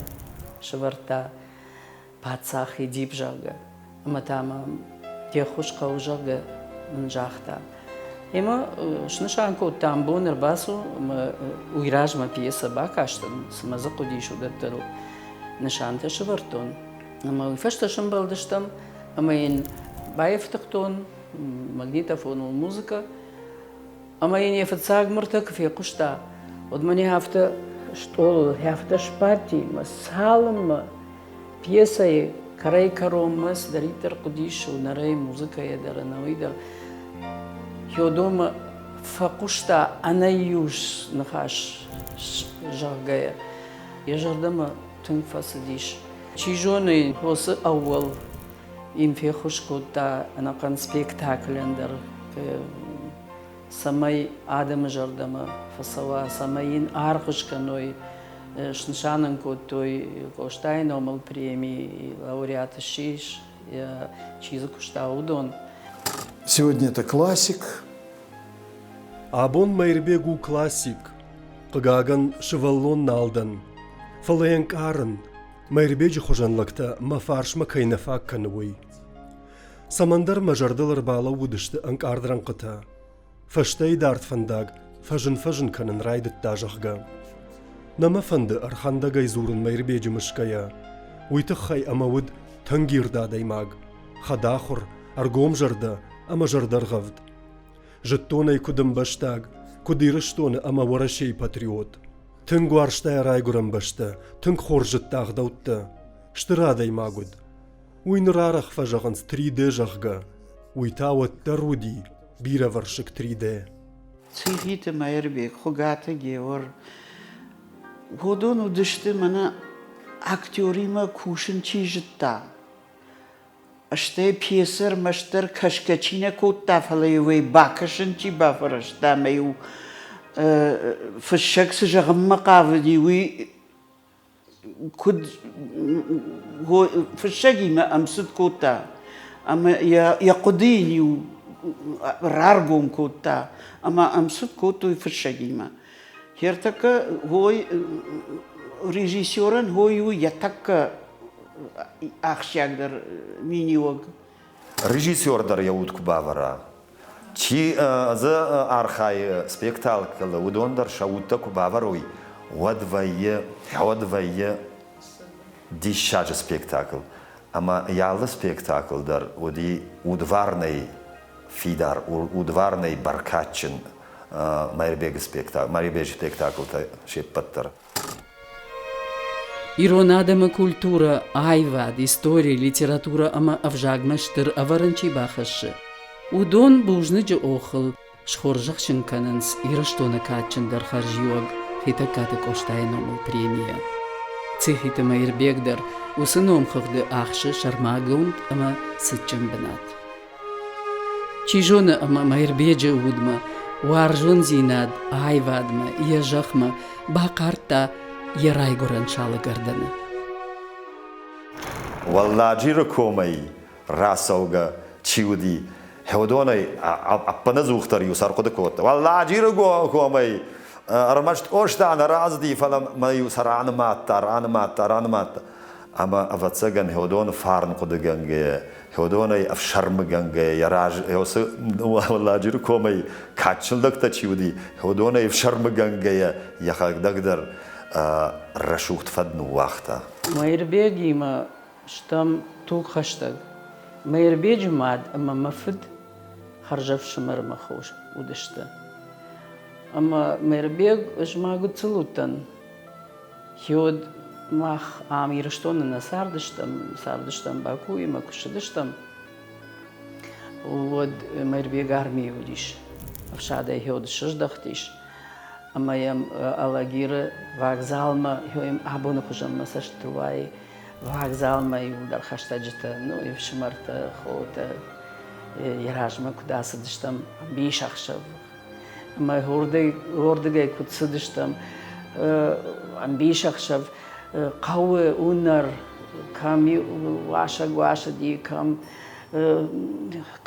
сӕвӕрдта паддзах Эдип, зӕгъгӕ. Ӕмӕ та мӕм де ххуыс хъӕуы, зӕгъгӕ, мын загъта. Ӕмӕ снысан кодтам бон ӕрбацу ӕмӕ уый размӕ пьесӕ бакастӕн, цы мӕ дзы хъуыдис, уыдӕттыл нысантӕ сӕвӕрдтон. Ӕмӕ уый фӕстӕ сӕмбӕлдыстӕм ӕмӕ йын баифтыгътон магнитофоныл музыкӕ. Ӕмӕ йын йӕ фыццаг мыртӕ куы фехъуыста, уӕд мӕнӕ афтӕ стъолыл афтӕ сбадти ӕмӕ цалынмӕ пьесӕйы кӕрӕй-кӕронмӕ цыдӕриддӕр хъуыдис уынӕрӕй, музыкӕйӕ дӕр, ӕнӕуый дӕр, Хёдомӕ фӕхъуыста ӕнӕиу ныхас зӕгъгӕйӕ. Йӕ зӕрдӕмӕ тынг фӕцыдис. Чи зоны, уыцы ӕууӕл им феххуыс кодта ӕнӕхъӕн спектаклӕн дӕр. цӕмӕй адӕмы зӕрдӕмӕ фӕцӕуа, цӕмӕй йын аргъ скӕной. Снысан ын кодтой Къостайы номыл преми, лауреат ссис, чи дзы куыста, уыдон. Сегодня это классик. Абон Мӕирбег у классик. Хъыгагӕн, сывӕллон нал дӕн. Фӕлӕ йӕ ӕнкъарын, Мӕирбеджы хуызӕн лӕгтӕ мӕ фарсмӕ кӕй нӕ фаг кӕны, уый. Цӕмӕндӕр мӕ зӕрдыл ӕрбалӕууыдысты ӕнкъард рӕнхъытӕ. Фӕстӕйы дард фӕндаг фӕзын-фӕзын кӕнын райдыдта, зӕгъгӕ. Нӕ мӕ фӕнды ӕрхӕндӕгӕй дзурын Мӕирбеджы мысгӕйӕ. Уый тыххӕй ӕмӕ уыд тынг ирд адӕймаг, хӕдахуыр, ӕргомзӕрдӕ ӕмӕ зӕрдӕргъӕвд. Зыдтон ӕй куыд ӕмбӕстаг, куыд Ирыстоны ӕмӕ Уӕрӕсейы патриот. Тынг уарзта йӕ райгуырӕн бӕстӕ, тынг хорз зыдта ӕгъдӕуттӕ. Стыр адӕймаг уыд. Уый ныр арӕх фӕзӕгъынц 3D, зӕгъгӕ. Уый та уӕддӕр уыди бирӕвӕрсыг 3D. Цихиты Мӕирбег, Хуыгаты Геор, уыдон уыдысты мӕнӕ актеримӕ кусын чи зыдта, стӕй пьесӕ ӕрмӕстдӕр кӕсгӕ чи нӕ кодта, фӕлӕ-иу ӕй бакӕсын чи бафӕрӕзта ӕмӕ-иу фыссӕг цы зӕгъынмӕ хъавыди, уый куыд фыссӕгимӕ ӕмцыд кодта ӕмӕ йӕ хъуыды йын-иу раргом кодта ӕмӕ ӕмцыд кодтой фыссӕгимӕ. Ӕртӕккӕ хой режиссерӕн хой у йӕ тӕккӕ ахсджиагдӕр миниуӕг. Режиссер дӕр йӕ уд куы бавӕра, чи дзы архайы спектаклы, уыдон дӕр сӕ удтӕ куы бавӕрой, уӕд вӕййы, уӕд вӕййы диссаджы спектакль. Ӕмӕ йӕ алы спектакль дӕр уыди удварнӕй фидар, удварнӕй бӕркадджын Мӕирбеджы спектаклтӕ се ппӕт дӕр. Ирон адӕмы культурӕ, аивад, истори, литературӕ ӕмӕ ӕвзагмӕ стыр ӕвӕрӕн чи бахӕссы, уыдон бузныджы охыл схорзӕхджын кӕнынц Ирыстоны кадджындӕр хӕрзиуӕг Хетӕгкаты Къостайы номыл премийӕ. Цихиты Мӕирбег дӕр уыцы номхыгъды ахсы сӕрмагонд ӕмӕ цытджын бынат. Чи зоны, ӕмӕ Мӕирбеджы удмӕ уарзондзинад аивадмӕ, йӕ зӕхмӕ бахъардта йӕ райгуырӕн Салыгӕрдӕны. Уӕлладжыры комӕй рацӕугӕ чи уыди, уыдонӕй ӕппынӕдзухдӕр-иу сӕ ӕрхъуыды кодта. Уӕлладжыры комӕй ӕрмӕст Къоста нӕ рацыди, фӕлӕ ма-иу сӕ ранымадта, ранымадта, ранымадта. Ӕмӕ, ӕвӕццӕгӕн, уыдоны фарн хъуыдыгӕнгӕйӕ, уыдонӕй ӕфсӕрмыгӕнгӕйӕ йӕ раз уыцы Уӕлладжыры комӕй кадджын лӕгтӕ чи уыди, уыдонӕй ӕфсӕрмыгӕнгӕйӕ йӕхӕдӕг дӕр рӕсугъд фӕд ныууагъта. Мӕирбегимӕ стӕм тугхӕстӕг. Мӕирбеджы мад ӕмӕ мӕ фыд хӕрзӕфсымӕрмӕ хос уыдысты. Ӕмӕ Мӕирбег ӕз ма гыццыл уыдтӕн. Йод мах ам Ирыстоны нӕ цардыстӕм, цардыстӕм Бакуйы ӕмӕ куы ссыдыстӕм, уӕд Мӕирбег армийы уыдис. Ӕфсадӕй йод сыздӕхтис ӕмӕ йӕм Алагиры вагзалмӕ, йӕм абоны хуызӕн мӕ цӕстытыл уайы, вагзалмӕ иуылдӕр хӕстӕджытӕ, ну, ӕфсымӕртӕ, хотӕ йӕ размӕ куыд ацыдыстӕм ӕмбисӕхсӕв Ӕмӕ уырдыгӕй куыд цыдыстӕм, ӕмбисӕхсӕв хъӕуы уынӕр, кӕм уасӕг уасыди, кӕм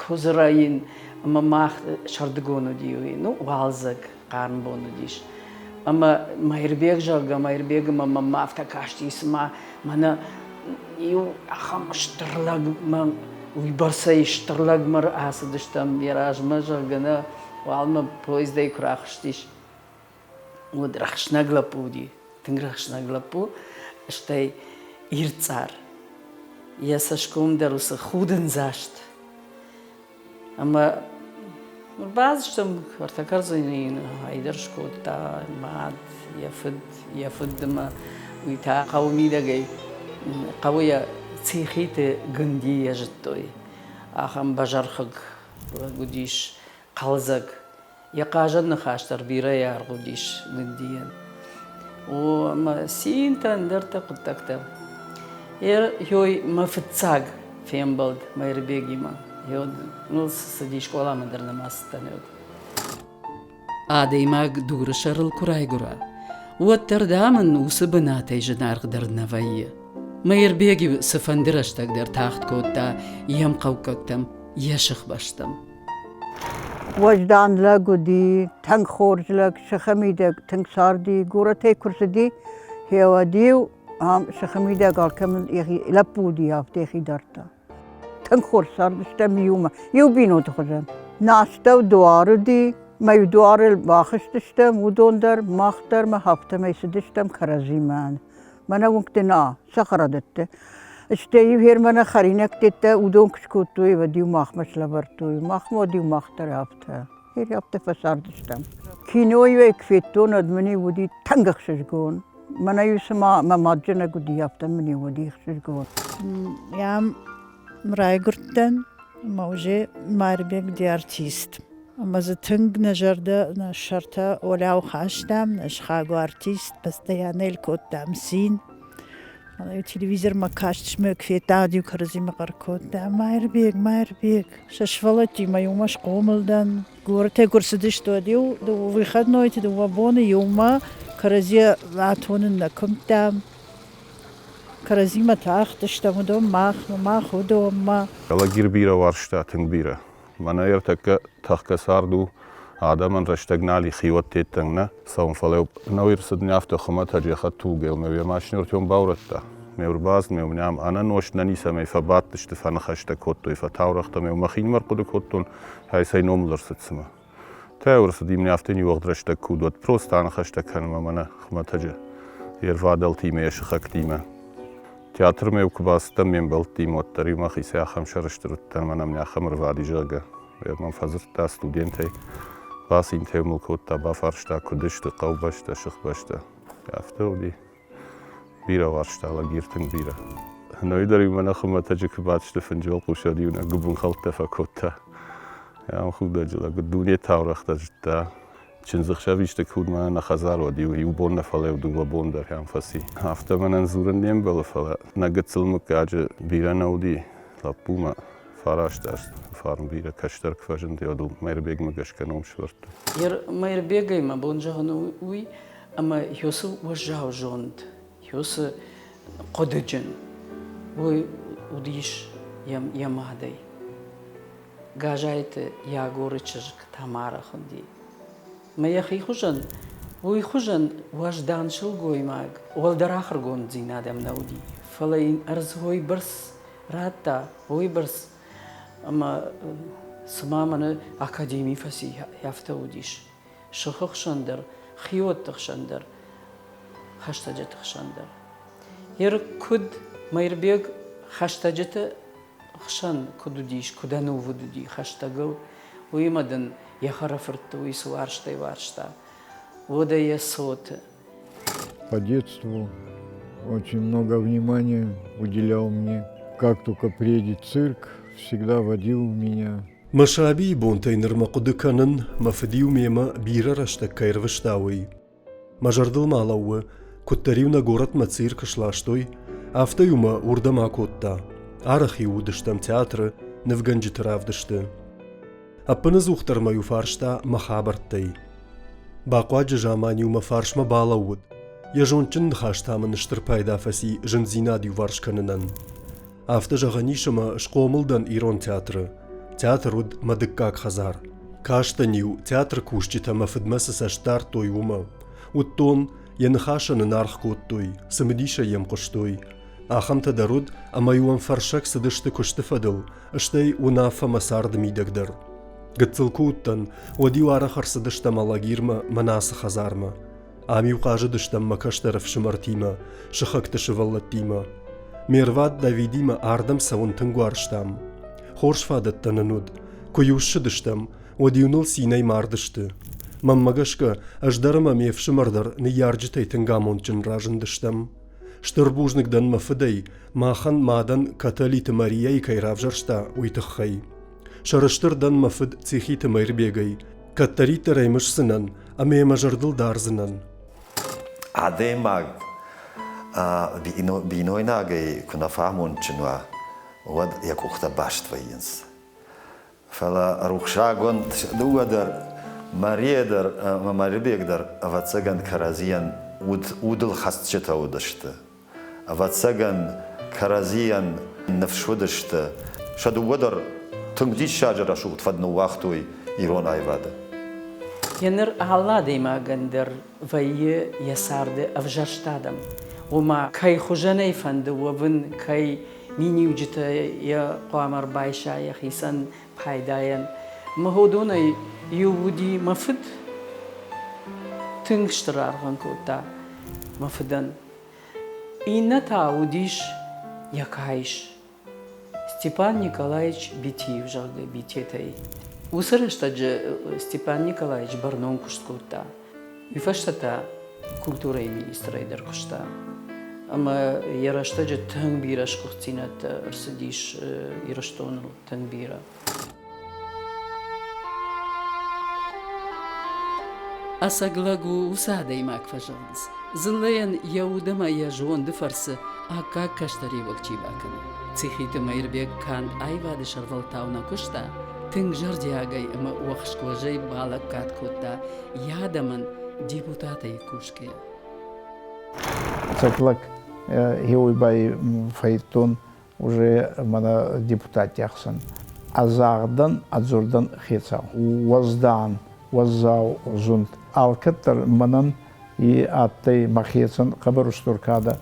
куыдзы рӕйын, ӕмӕ мах сӕрдыгон уыди уый, ну, уалдзӕг, хъарм бон уыдис. Ӕмӕ Мӕирбег, зӕгъгӕ, Мӕирбег ӕмӕ мӕм афтӕ касти, цыма мӕнӕ иу ахӕм стыр лӕгмӕ, уыйбӕрцӕй стыр лӕгмӕ ацыдыстӕм йӕ размӕ, зӕгъгӕ, нӕ уалынмӕ поездӕй куы рахызтис, уӕд рӕхснӕг лӕппу уыди, тынг рӕхснӕг лӕппу, стӕй ирдцъар. Йӕ цӕсгом дӕр уыцы худындзаст. Ӕмӕ ӕрбацыдыстӕм, ӕртӕ кӕрдзыны йын ӕйдӕр скодта мад, йӕ фыд, йӕ фыд ӕмӕ уый та хъӕуы мидӕгӕй, хъӕуы йӕ Цихиты Гындийӕ зыдтой. Ахӕм бӕзӕрхыг лӕг уыдис, хъӕлдзӕг. Йӕ хъазӕн ныхас дӕр бирӕ аргъ уыдис Гындийӕн. О, ӕмӕ цинтӕ, ӕндӕртӕ хъуыддӕгтӕ. Ёй мӕ фыццаг фембӕлд Мӕирбегимӕ. Ёд, ну, цыди скъоламӕ дӕр нӕма цыдтӕн ёд. Адӕймаг дуры сӕрыл куы райгуыра, уӕддӕр, дам ын уыцы бынатӕй зынаргъдӕр нӕ вӕййы. Мӕирбег-иу цыфӕнды рӕстӕг дӕр тагъд кодта йе мхъӕуккӕгтӕм, йӕ сыхбӕстӕм. Уӕздан лӕг уыди, тынг хорз лӕг, сыхы мидӕг тынг царди, горӕтӕй куы рцыди, гъеуӕд-иу ам сыхы мидӕг алкӕмӕн йӕхи лӕппу уыди, афтӕ йӕхи дардта. Тынг хорз цардыстӕм иумӕ, иу бинонты хуызӕн. Нӕ астӕу дуар уыди, мӕ иу дуарыл бахызтыстӕм, уыдон дӕр, мах дӕр мӕ афтӕмӕй цыдыстӕм кӕрӕдзимӕ. Мӕнӕ уынгты нӕ, цӕхӕрадӕтты. Стӕй-иу Германы хӕринӕгтӕ уыдон куы скодтой, уӕд-иу махмӕ слӕвӕрдтой. Махмӕ уӕд-иу мах дӕр афтӕ. Афтӕ фӕцардыстӕм. Кинойы куы федтон, уӕд мын-иу уыди тынг ӕхсызгон. Мӕнӕ-иу цыма мӕ мадзынӕг уыди, афтӕ мын-иу уыди ӕхсызгон. Ям райгуырдтӕн, ӕмӕ уже Марбег де артист. Ӕмӕ дзы тынг нӕ зӕрдӕ, нӕ сӕртӕ уӕлиау хастам, нӕ сыхаг артист, постоянно кодтам цин. Телевизормӕ кастысмӕ куы федтам, иу кӕрӕдзимӕ хъӕр кодтам, Майырбег, Майырбег. Сӕ сывӕллӕттимӕ иумӕ схъомыл дӕн. Горӕтӕй куы рцыдысты, уӕд-иу выходнойты дыууӕ боны иумӕ кӕрӕдзийӕ атонын нӕ куымдтам. Кӕрӕдзимӕ тахтыстӕм, уыдон махмӕ, мах уыдонмӕ. Алагир бирӕ уарзта, тынг бирӕ. Мӕнӕ ӕртӕккӕ тӕхгӕ цард у, адӕмӕн рӕстӕг нал и хиуӕттеттӕн нӕ цӕуын, фӕлӕ нӕу ӕрцыд не афтӕ хуымӕтӕджы хӕдтулгӕйыл мӕ уӕ машинӕ артем баурӕдта. Ме рбацыд, ме нӕм ӕнӕ нозт нӕ ницӕмӕй фӕбадтысты, фӕныхӕстӕ кодтой, фӕтаурӕгътӕ ме мӕхинымӕр хъуыды кодтон, ай цӕй номыл ӕрцыд цымӕ. Та ӕрцыди мын афтӕ ниуӕгъд рӕстӕг куы уыд, уӕд просто аныхӕстӕ кӕнынмӕ мӕнӕ хуымӕтӕджы йе рвадӕлтимӕ, йӕ сыхӕгтимӕ. Театрмӕ-иу куы бацыдтӕн ме мбӕлттимӕ, уӕддӕр-иу мӕхицӕй ахӕм сӕрыстыр уыдтӕн, мӕнӕ мын ахӕм ӕрвад и, зӕгъгӕ. Уӕд мӕм фӕдзырдта студентӕй, бацинтӕ мыл кодта, бафарста, куыд сты хъӕубӕстӕ, сыхбӕстӕ. Афтӕ уыди. Бирӕ уарзта Алагир, тынг бирӕ. Ноджы дӕр-иу мӕнӕ хуымӕтӕджы куы бадысты фынджы уӕлхъус, уӕд-иу нӕ гуыбынхӕлттӕ фӕкодта. Ахӕм худӕджы лӕг уыд, дуне таурӕгътӕ зыдта. Чындзыхсӕв исты куы уыд мӕнӕ нӕ хӕдзар, уӕд-иу иу бон нӕ фӕлӕ иу дыууӕ бон дӕр ам фӕци. Афтӕ мӕнӕн дзурын не мбӕлы, фӕлӕ нӕ гыццыл мыггаджы бирӕ нӕ уыди лӕппумӕ. Фараст азы фарн бирӕ кӕстӕр куы фӕзынди, уӕд ыл Мӕирбегмӕ гӕсгӕ ном сӕвӕрдтой. Мӕирбегӕй мӕ бон зӕгъын у уый, ӕмӕ уыцы уӕззау зонд, уыцы хъуыдыджын, уый уыдис йӕ мадӕй. Газайты Ягоры чызг Тамара хуынди. Мӕ йӕхи хуызӕн, уый хуызӕн уӕздан сылгоймаг уӕлдӕр ахуыргонддзинад ӕм нӕ уыди, фӕлӕ йын ӕрдз уыйбӕрц радта, уыйбӕрц ӕмӕ цыма мӕнӕ академи фӕци, афтӕ уыдис. Сыхы хсӕн дӕр, хиуӕтты хсӕн дӕр, хӕстӕджыты хсӕн дӕр. Ер куыд Мӕирбег хӕстӕджыты хсӕн куыд уыдис, куыд ӕнувыд уыди хӕстӕгыл, уыимӕ дын йӕ хӕрӕфыртты уый цы уарзтӕй уарзта, уӕдӕ йӕ цоты. По детству очень много внимания уделял мне. Как только приедет цирк, всегда водил меня. Мӕ сабийы бонтӕй нырмӕ хъуыды кӕнын, мӕ фыд-иу мемӕ бирӕ рӕстӕг кӕй ӕрвыста, уый. Мӕ зӕрдыл ма лӕууы, куыддӕр-иу нӕ горӕтмӕ цирк сластой, афтӕ-иу мӕ уырдӕм акодта. Арӕх-иу уыдыстӕм театры, нывгӕнджыты равдысты. Ӕппынӕдзухдӕр мӕ-иу фарста мӕ хабӕрттӕй. Бахъуаджы заман-иу мӕ фарсмӕ балӕууыд, йӕ зондджын ныхас та мын стыр пайда фӕци зындзинад иуварс кӕнынӕн. Афтӕ зӕгъӕн ис, ӕмӕ схъомыл дӕн ирон театры. Театр уыд мӕ дыккаг хӕдзар. Кастӕн-иу, театры кусджытӕ мӕ фыдмӕ цы цӕст дардтой, уымӕ. Уыдтон, йӕ ныхасӕн ын аргъ кодтой, цымыдисӕй йӕм хъуыстой. Ахӕмтӕ дӕр уыд, ӕмӕ-иу ӕм фӕрсӕг цыдысты куысты фӕдыл, стӕй уынаффӕмӕ царды мидӕг дӕр. Гыццыл куы уыдтӕн, уӕд-иу арӕх ӕрцыдыстӕм Алагирмӕ мӕнӕ ацы хӕдзармӕ. Ам-иу хъазыдыстӕм мӕ кӕстӕр ӕфсымӕртимӕ, сыхӕгты сывӕллӕттимӕ. Ме рвад Давидимӕ ардӕм цӕуын тынг уарзтам. Хорз фадӕттӕ нын уыд. Куы-иу ссыдыстӕм, уӕд-иу ныл цинӕй мардысты. Мӕнмӕ гӕсгӕ, ӕз дӕр ӕмӕ ме фсымӕр дӕр ныййарджытӕй тынг амондджын разындыстӕм. Стыр бузныг дӕн мӕ фыдӕй, махӕн мадӕн Каталиты Марияйы кӕй равзӕрста, уый тыххӕй. Сӕрыстыр дӕн мӕ фыд Цихиты Мӕирбегӕй. Кӕддӕриддӕр ӕй мысдзынӕн ӕмӕ йӕ мӕ зӕрдыл дардзынӕн. Адӕймаг бинойнагӕй куы нӕ фӕамондджын уа, уӕд йӕ къухтӕ баст вӕййынц. Фӕлӕ рухсагонд дыууӕ дӕр Мария дӕр ӕмӕ Марибег дӕр, ӕвӕццӕгӕн, кӕрӕдзийӕн уд удылхӕцджытӕ уыдысты. Ӕвӕццӕгӕн, кӕрӕдзийӕн ныфс уыдысты. Сӕ дыууӕ дӕр тынг диссаджы рӕсугъд фӕд ныууагътой ирон аивады. Еныр алы адӕймагӕн дӕр вӕййы йӕ царды ӕвзӕрст адӕм. Ома, кӕй хуызӕнӕй фӕнды уӕвын, кӕй миниуджытӕ йӕ хъуамӕ ӕрбайса йӕхицӕн пайдайӕн. Мӕ уыдонӕй иу уыди мӕ фыд. Тынг стыр аргъ ын кодта мӕ фыдӕн. Иннӕ та уыдис йӕ каис Степан Николаевич Битиев, зӕгъгӕ, Битетӕй. Уыцы рӕстӕджы Степан Николаевич бӕрнон куыст кодта. Уый фӕстӕ та культурӕйы министрӕй дӕр куыста. Ӕмӕ йӕ рӕстӕджы тынг бирӕ сгуыхтдзинӕдтӕ ӕрцыдис Ирыстоныл, тынг бирӕ. Ӕцӕг лӕг у уыцы адӕймаг, фӕзӕгъынц, дзыллӕйӕн йӕ уд ӕмӕ йӕ зонды фӕрцы аккаг кӕстӕриуӕг чи бакӕны. Цихиты Мӕирбег канд аивады сӕрвӕлтау нӕ куыста, тынг зӕрдиагӕй ӕмӕ уӕхскуӕзӕй балӕггад кодта йӕ адӕмӕн депутатӕй кусгӕйӕ. Ӕцӕг лӕг хеуйбай фӕйдтон уже мӕнӕ депутатти ӕхсӕн. Ӕзагъдӕн, ӕдзурдӕн хецау. Уӕздан, уӕззау зунд. Алкӕддӕр мӕнӕн и адтӕй мӕхецӕн хъӕбӕр устур кадӕ.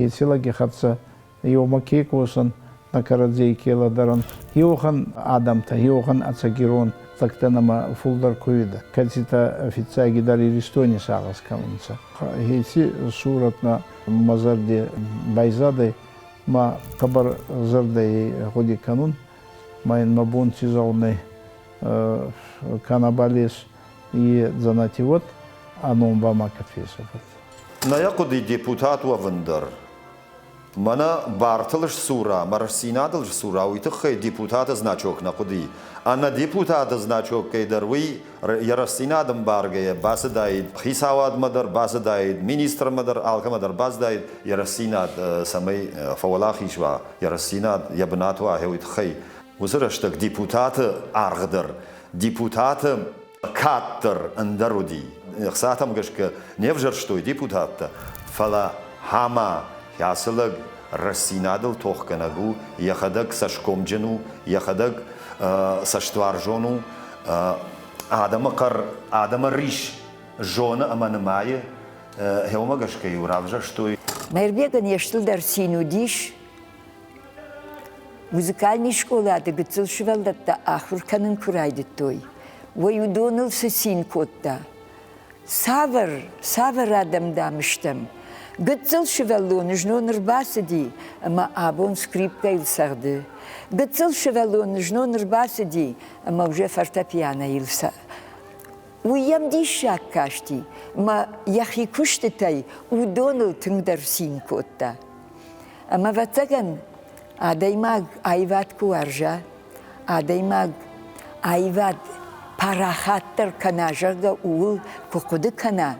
Еци лӕги хӕццӕ еумӕ ке косӕн, нӕ кӕрӕдзей ке лӕдӕрӕн, еуӕхӕн адӕмтӕ, еуӕхӕн ӕцӕг ирон лӕгтӕ нӕмӕ фулдӕр ку уидӕ, кӕцитӕ фиццагидӕр Иристони сагъӕс кӕнунцӕ. Еци сурӕт нӕ мӕ зӕрди байзадӕй, ма хъӕбӕр зӕрдӕй гъуди кӕнун, ма ин мӕ бон ци зӕгъунӕй ка нӕбал ес, и дзӕнӕти уод, ӕ ном ба макӕд фесӕфӕд. Нӕ хъуыди депутат уӕвын дӕр. Мӕнӕ бартыл сдзура, мӕ рӕстдзинадыл сдзура, уый тыххӕй депутаты значок нӕ хъуыди. Ӕнӕ депутаты значоккӕй дӕр уый йӕ рӕстдзинад ӕмбаргӕйӕ бацыдаид хицауадмӕ дӕр, бацыдаид министрмӕ дӕр, алкӕмӕ дӕр бацыдаид, йӕ рӕстдзинад цӕмӕй фӕуӕлахиз уа, йӕ рӕстдзинад йӕ бынат уа, уый тыххӕй. Уыцы рӕстӕг депутаты аргъ дӕр, депутаты кад дӕр ӕндӕр уыди. Ӕхцатӕм гӕсгӕ не взӕрстой депутаттӕ, фӕлӕ хӕмӕ кӕцы лӕг рӕстдзинадыл тохгӕнӕг у, йӕхӕдӕг цӕсгомджын у, йӕхӕдӕг цӕстуарзон у, адӕмы хъӕр, адӕмы рис зоны ӕмӕ нымайы, гъеуымӕ гӕсгӕ-иу равзӕрстой. Мӕирбегӕн йе стылдӕр цин уыдис, музыкальный скъолаты гыццыл сывӕллӕттӕ ахуыр кӕнын куы райдыдтой, уӕд уыдоныл цы цин кодта. Цавӕр, цавӕр адӕм, дам, стӕм? Гыццыл сывӕллон знон ӕрбацыди ӕмӕ абон скрипкӕйыл цӕгъды. Гыццыл сывӕллон знон ӕрбацыди ӕмӕ уже фортепианойыл Уый йӕм диссаг касти мӕ йӕхи куыстытӕй уыдоныл тынгдӕр цин кодта. Ӕмӕ, ӕвӕццӕгӕн, адӕймаг аивад куы уарза, адӕймаг аивад парахатдӕр кӕна, зӕгъгӕ, ууыл куы хъуыды кӕна,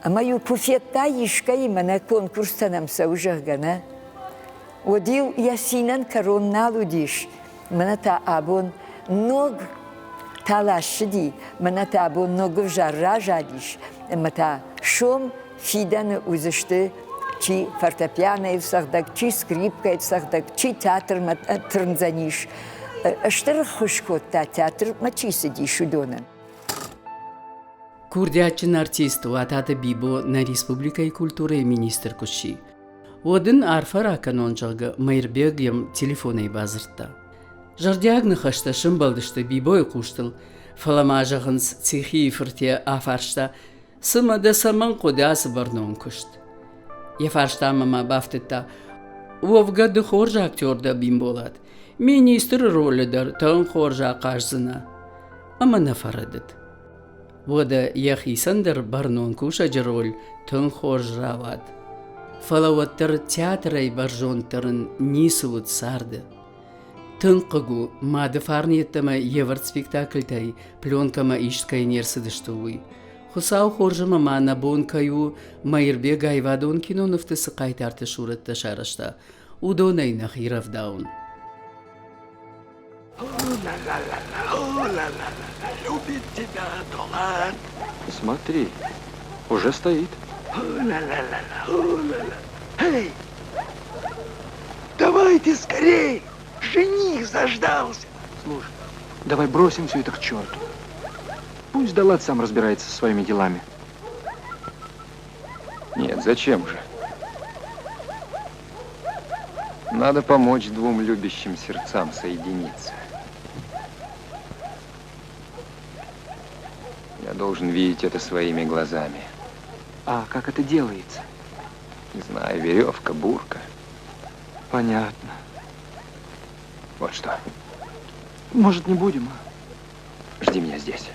ӕмӕ-иу куы федта искӕимӕ нӕ конкурстӕ нӕм цӕуы, зӕгъгӕ, нӕ, уӕд-иу йӕ цинӕн кӕрон нал уыдис. Мӕнӕ та абон ног тала ссыди, мӕнӕ та абон ног ӕвзар разадис, ӕмӕ та сом фидӕны уыдзысты чи фортепианойы цӕгъдӕг, чи скрипкӕйы цӕгъдӕг, чи театрмӕ тырндзӕнис. Стыр ӕххуыс кодта театрмӕ чи цыдис, уыдонӕн. Курдиатджын артист Уататы Бибо нӕ республикӕйы культурӕйы министр куы сси, уӕд ын арфӕ ракӕнон, зӕгъгӕ, Мӕирбег йӕм телефонӕй бадзырдта. Зӕрдиаг ныхӕстӕ сӕмбӕлдысты Бибойы хъустыл, фӕлӕ ма, зӕгъынц, Цихийы фырт йӕ афарста, Цымӕ дӕ цӕмӕн хъуыд ацы бӕрнон куыст? Йӕ фарстамӕ ма бафтыдта, Уӕвгӕ ды хорз актер дӕ, Бимболат. Министры ролы дӕр тынг хорз ахъаздзынӕ. Ӕмӕ нӕ фӕрӕдыд. Уӕдӕ йӕхицӕн дӕр бӕрнон кусӕджы роль тынг хорз рауад. Фӕлӕ уӕддӕр театрӕй бӕрзонддӕр ын ницы уыд царды. Тынг хъыг у, мады фарн йеддӕмӕ йе вӕрд спектакльтӕй пленкӕмӕ ист кӕй не рцыдысты, уый. Хуыцау хорз ӕмӕ ма нӕ бон кӕй у, Мӕирбег аивадон кинонывты цы хъайтарты сурӕттӕ сарӕзта, уыдонӕй нӕхи рӕвдауын. О-ла-ла-ла-ла, любит тебя Долат. Смотри, уже стоит. О-ла-ла-ла-ла, о-ла-ла. Эй, давайте скорей, жених заждался. Слушай, давай бросим все это к черту. Пусть Далат сам разбирается со своими делами. Нет, зачем же? Надо помочь двум любящим сердцам соединиться. Я должен видеть это своими глазами. А как это делается? Не знаю, веревка, бурка. Понятно. Вот что. Может, не будем, а? Жди меня здесь.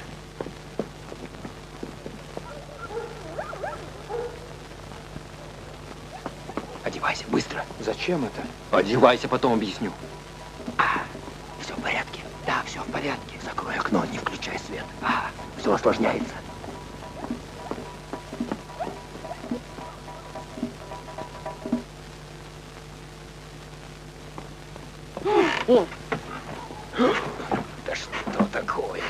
Одевайся, быстро. Зачем это? Одевайся, потом объясню. А, все в порядке? Да, все в порядке. Закрой окно, не включай свет. А, все осложняется. Да что такое?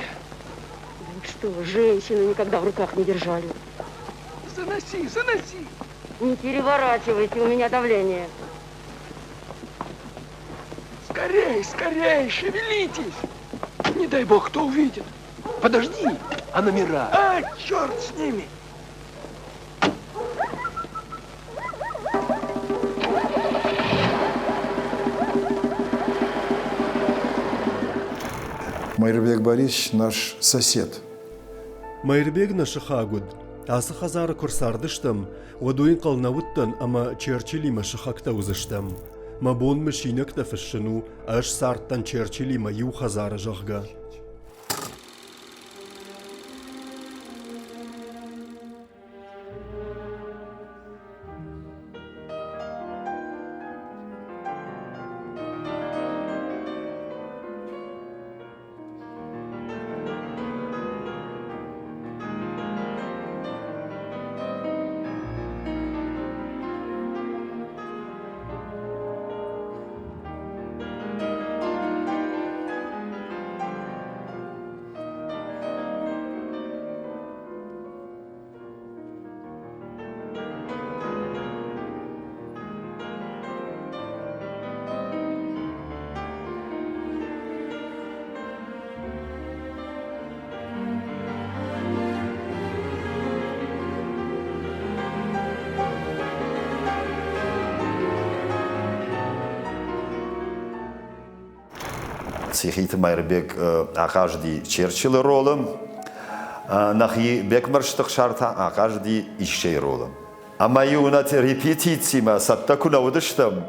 Что, женщину никогда в руках не держали. Заноси, заноси. Не переворачивайте, у меня давление. Скорей, скорей, шевелитесь. Не дай бог, кто увидит. Подожди, а номера? А, черт с ними. Майрбек Борисович наш сосед. Майрбег нӕ сыхаг уыд. Ацы хӕдзары куы рцардыстӕм, уӕд уый ӕнхъӕл нӕ уыдтӕн ӕмӕ Черчиллимӕ сыхӕгтӕ уыдзыстӕм. Мӕ бон мысинӕгтӕ фыссын у, ӕз цардтӕн Черчиллимӕ иу хӕдзары, зӕгъгӕ. Цихиты Майрбег ахъазыди Черчиллы ролы, нӕхи Бекмӕрзты Хсар та ахъазыди Иссӕйы ролы. Ӕмӕ-иу нӕ репетицимӕ цӕттӕ куы нӕ уыдыстӕм,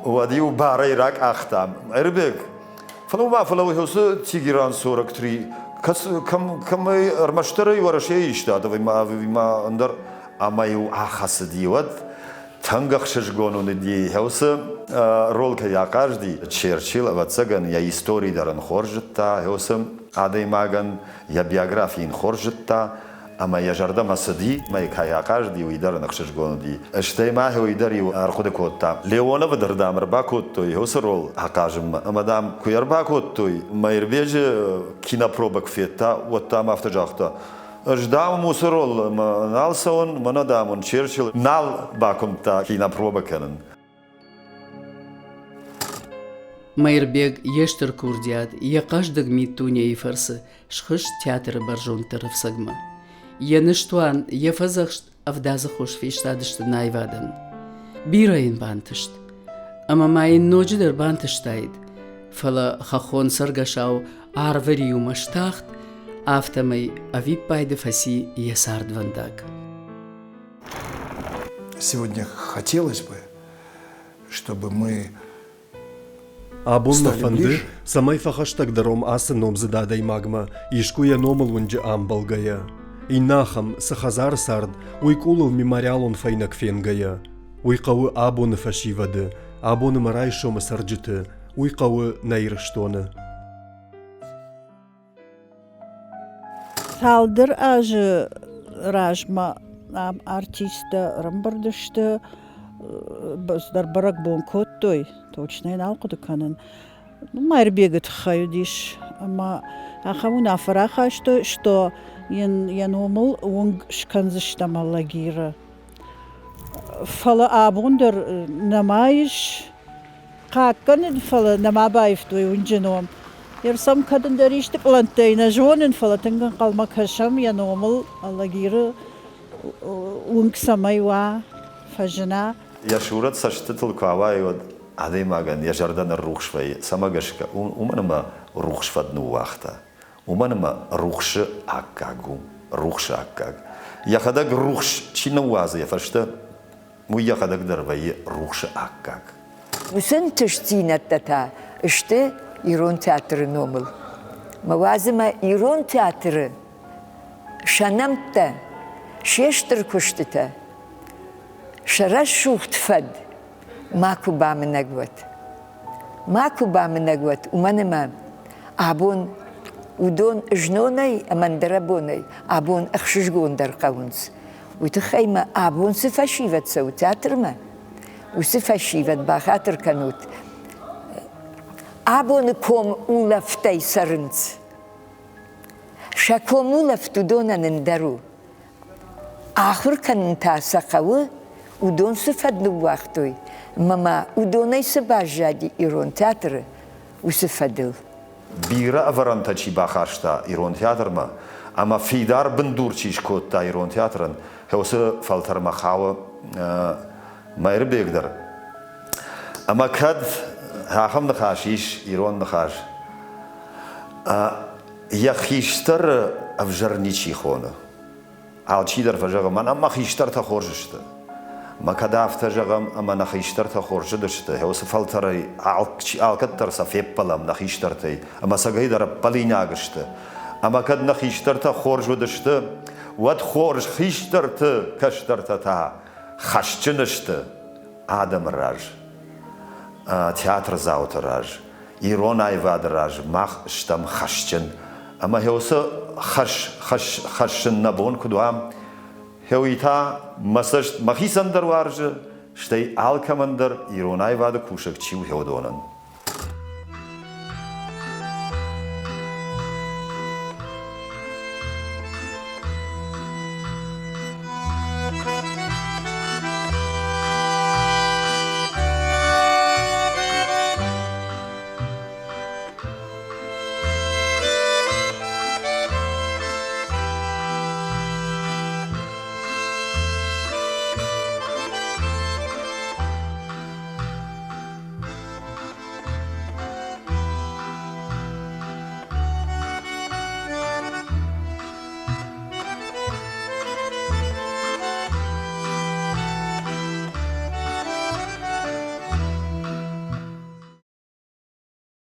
уӕд-иу барӕй ракъахтам. Ӕрбег, фӕлӕ ма фӕлӕ уыцы Тегеран 43 кӕм кӕмӕй ӕрмӕстдӕр ӕй Уӕрӕсейы истад ӕви ма ӕви ма ӕндӕр ӕмӕ-иу ахӕцыди, уӕд тынг ӕхсызгон уыди уыцы роль кӕй ахъазыди. Черчилль, ӕвӕццӕгӕн, йӕ истори дӕр ын хорз зыдта, уыцы адӕймагӕн йӕ биографи йын хорз зыдта, ӕмӕ йӕ зӕрдӕмӕ цыди, мӕ кӕй ахъазыди, уый дӕр ын ӕхсызгон уыди. Стӕй ма уый дӕр-иу ӕрхъуыды кодта. Леоновы дӕр, дам, ӕрбакодтой уыцы роль ахъазынмӕ. Ӕмӕ, дам, куы ӕрбакодтой, Мӕирбеджы кинопробӕ куы федта, уӕд, дам, афтӕ загъта, ӕз, дам, уыцы роль нал цӕуын, мӕнӕ, дам, уын Черчилль нал бакуымдта кинопробӕ кӕнын. Мӕирбег йе стыр курдиат, йӕ хъӕздыг миддунейы фӕрцы схызт театры бӕрзонддӕр ӕфцӕгмӕ. Йӕ ныстуан, йӕ фӕдзӕхст ӕвдадзы хос фестадысты наивадӕн. Бирӕ йын бантыст. Ӕмӕ ма йын ноджыдӕр бантыстаид, фӕлӕ хӕххон цӕргӕсау арвы риумӕ стахт, афтӕмӕй ӕвиппайды фӕци йӕ цардвӕндаг. Сегодня хотелось бы, чтобы мы Абон мӕ фӕнды, цӕмӕй фӕхӕстӕгдӕр уӕм ацы номдзыд адӕймагмӕ, искуы йӕ номыл уынджы амбӕлгӕйӕ. Иннӕ ахӕм, цы хӕдзары цард, уый къулыл мемориалон фӕйнӕг фенгӕйӕ. Уый хъӕуы абоны фӕсивӕды, абоны мӕ райсомы цӕрджыты, уый хъӕуы нӕ Ирыстоны. Цалдӕр азы размӕ ам артисттӕ ӕрӕмбырд сты, цыдӕр бӕрӕгбон кодтой, точно нал хъуыды кӕнын. Майырбегы тыххӕй уыдис ӕмӕ ахӕм уынаффӕ рахастой, что йын йӕ номыл уынг скӕндзыстӕм Алагиры. Фӕлӕ абон дӕр нӕма ис хъахъхъӕнын, фӕлӕ нӕма баивтой уынджы ном. Ерсӕм кӕд ӕндӕр исты пълӕнттӕй нӕ зонын, фӕлӕ тынг ӕнхъӕлмӕ кӕсӕм йӕ номыл Алагиры уынг цӕмӕй уа, фӕзына. Йӕ сурӕт цӕстытыл куы ауайы, уӕд адӕймагӕн йӕ зӕрдӕ ныррухс вӕййы. Цӕмӕ гӕсгӕ? Уымӕн ӕмӕ рухс фӕд ныууагъта. Уымӕн ӕмӕ рухсы аккаг у, рухсы аккаг. Йӕхӕдӕг рухс чи ныууадзы йӕ фӕстӕ, уый йӕхӕдӕг дӕр вӕййы рухсы аккаг. Уыцы ӕнтыстдзинӕдтӕ та сты Ирон театры номыл. Мӕ уадзы мӕ Ирон театры сӕ нӕмттӕ, се стыр куыстытӕ, сӕ рӕсугъд фӕд макуы бамынӕг уӕд. Макуы бамынӕг уӕд, уымӕн ӕмӕ абон уыдон знонӕй ӕмӕ ӕндӕрӕбонӕй абон ӕхсызгондӕр хъӕуынц. Уый тыххӕй мӕ абон цы фӕсивӕд цӕуы театрмӕ, уыцы фӕсивӕд бахатыр кӕнут, абоны ком улӕфтӕй цӕрынц. Сӕ комулӕфт уыдонӕн ӕндӕр у. Ахуыр кӕнын та сӕ хъӕуы, уыдон цы фӕд ныууагътой ӕмӕ ма уыдонӕй цы баззади ирон театры, уыцы фӕдыл. Бирӕ ӕвӕрӕнтӕ чи бахаста ирон театрмӕ ӕмӕ фидар бындур чи скодта ирон театрӕн, уыцы фӕлтӕрмӕ хауы Мӕирбег дӕр. Ӕмӕ кӕд ахӕм ныхас ис, ирон ныхас, йӕ хистӕры ӕвзӕр ничи хоны. Алчидӕр фӕзӕгъы, мӕнӕ мӕ хистӕртӕ хорз сты. Мӕ кӕд афтӕ зӕгъӕм, ӕмӕ нӕ хистӕртӕ хорз уыдысты, уыцы фӕлтӕрӕй алкӕддӕр сӕ феппӕлӕм нӕ хистӕртӕй, ӕмӕ цӕгӕйдӕр ӕппӕлинаг сты. Ӕмӕ кӕд нӕ хистӕртӕ хорз уыдысты, уӕд хорз хистӕрты кӕстӕртӕ та хӕсджын сты адӕмы раз, театрдзауты раз, ирон аивады раз мах стӕм хӕсджын. Ӕмӕ уыцы хӕс хӕссын нӕ бон куыд уа, уый та мӕ цӕст мӕхицӕн дӕр уарзы, стӕй алкӕмӕн дӕр ирон аивады кусӕг чи у, уыдонӕн.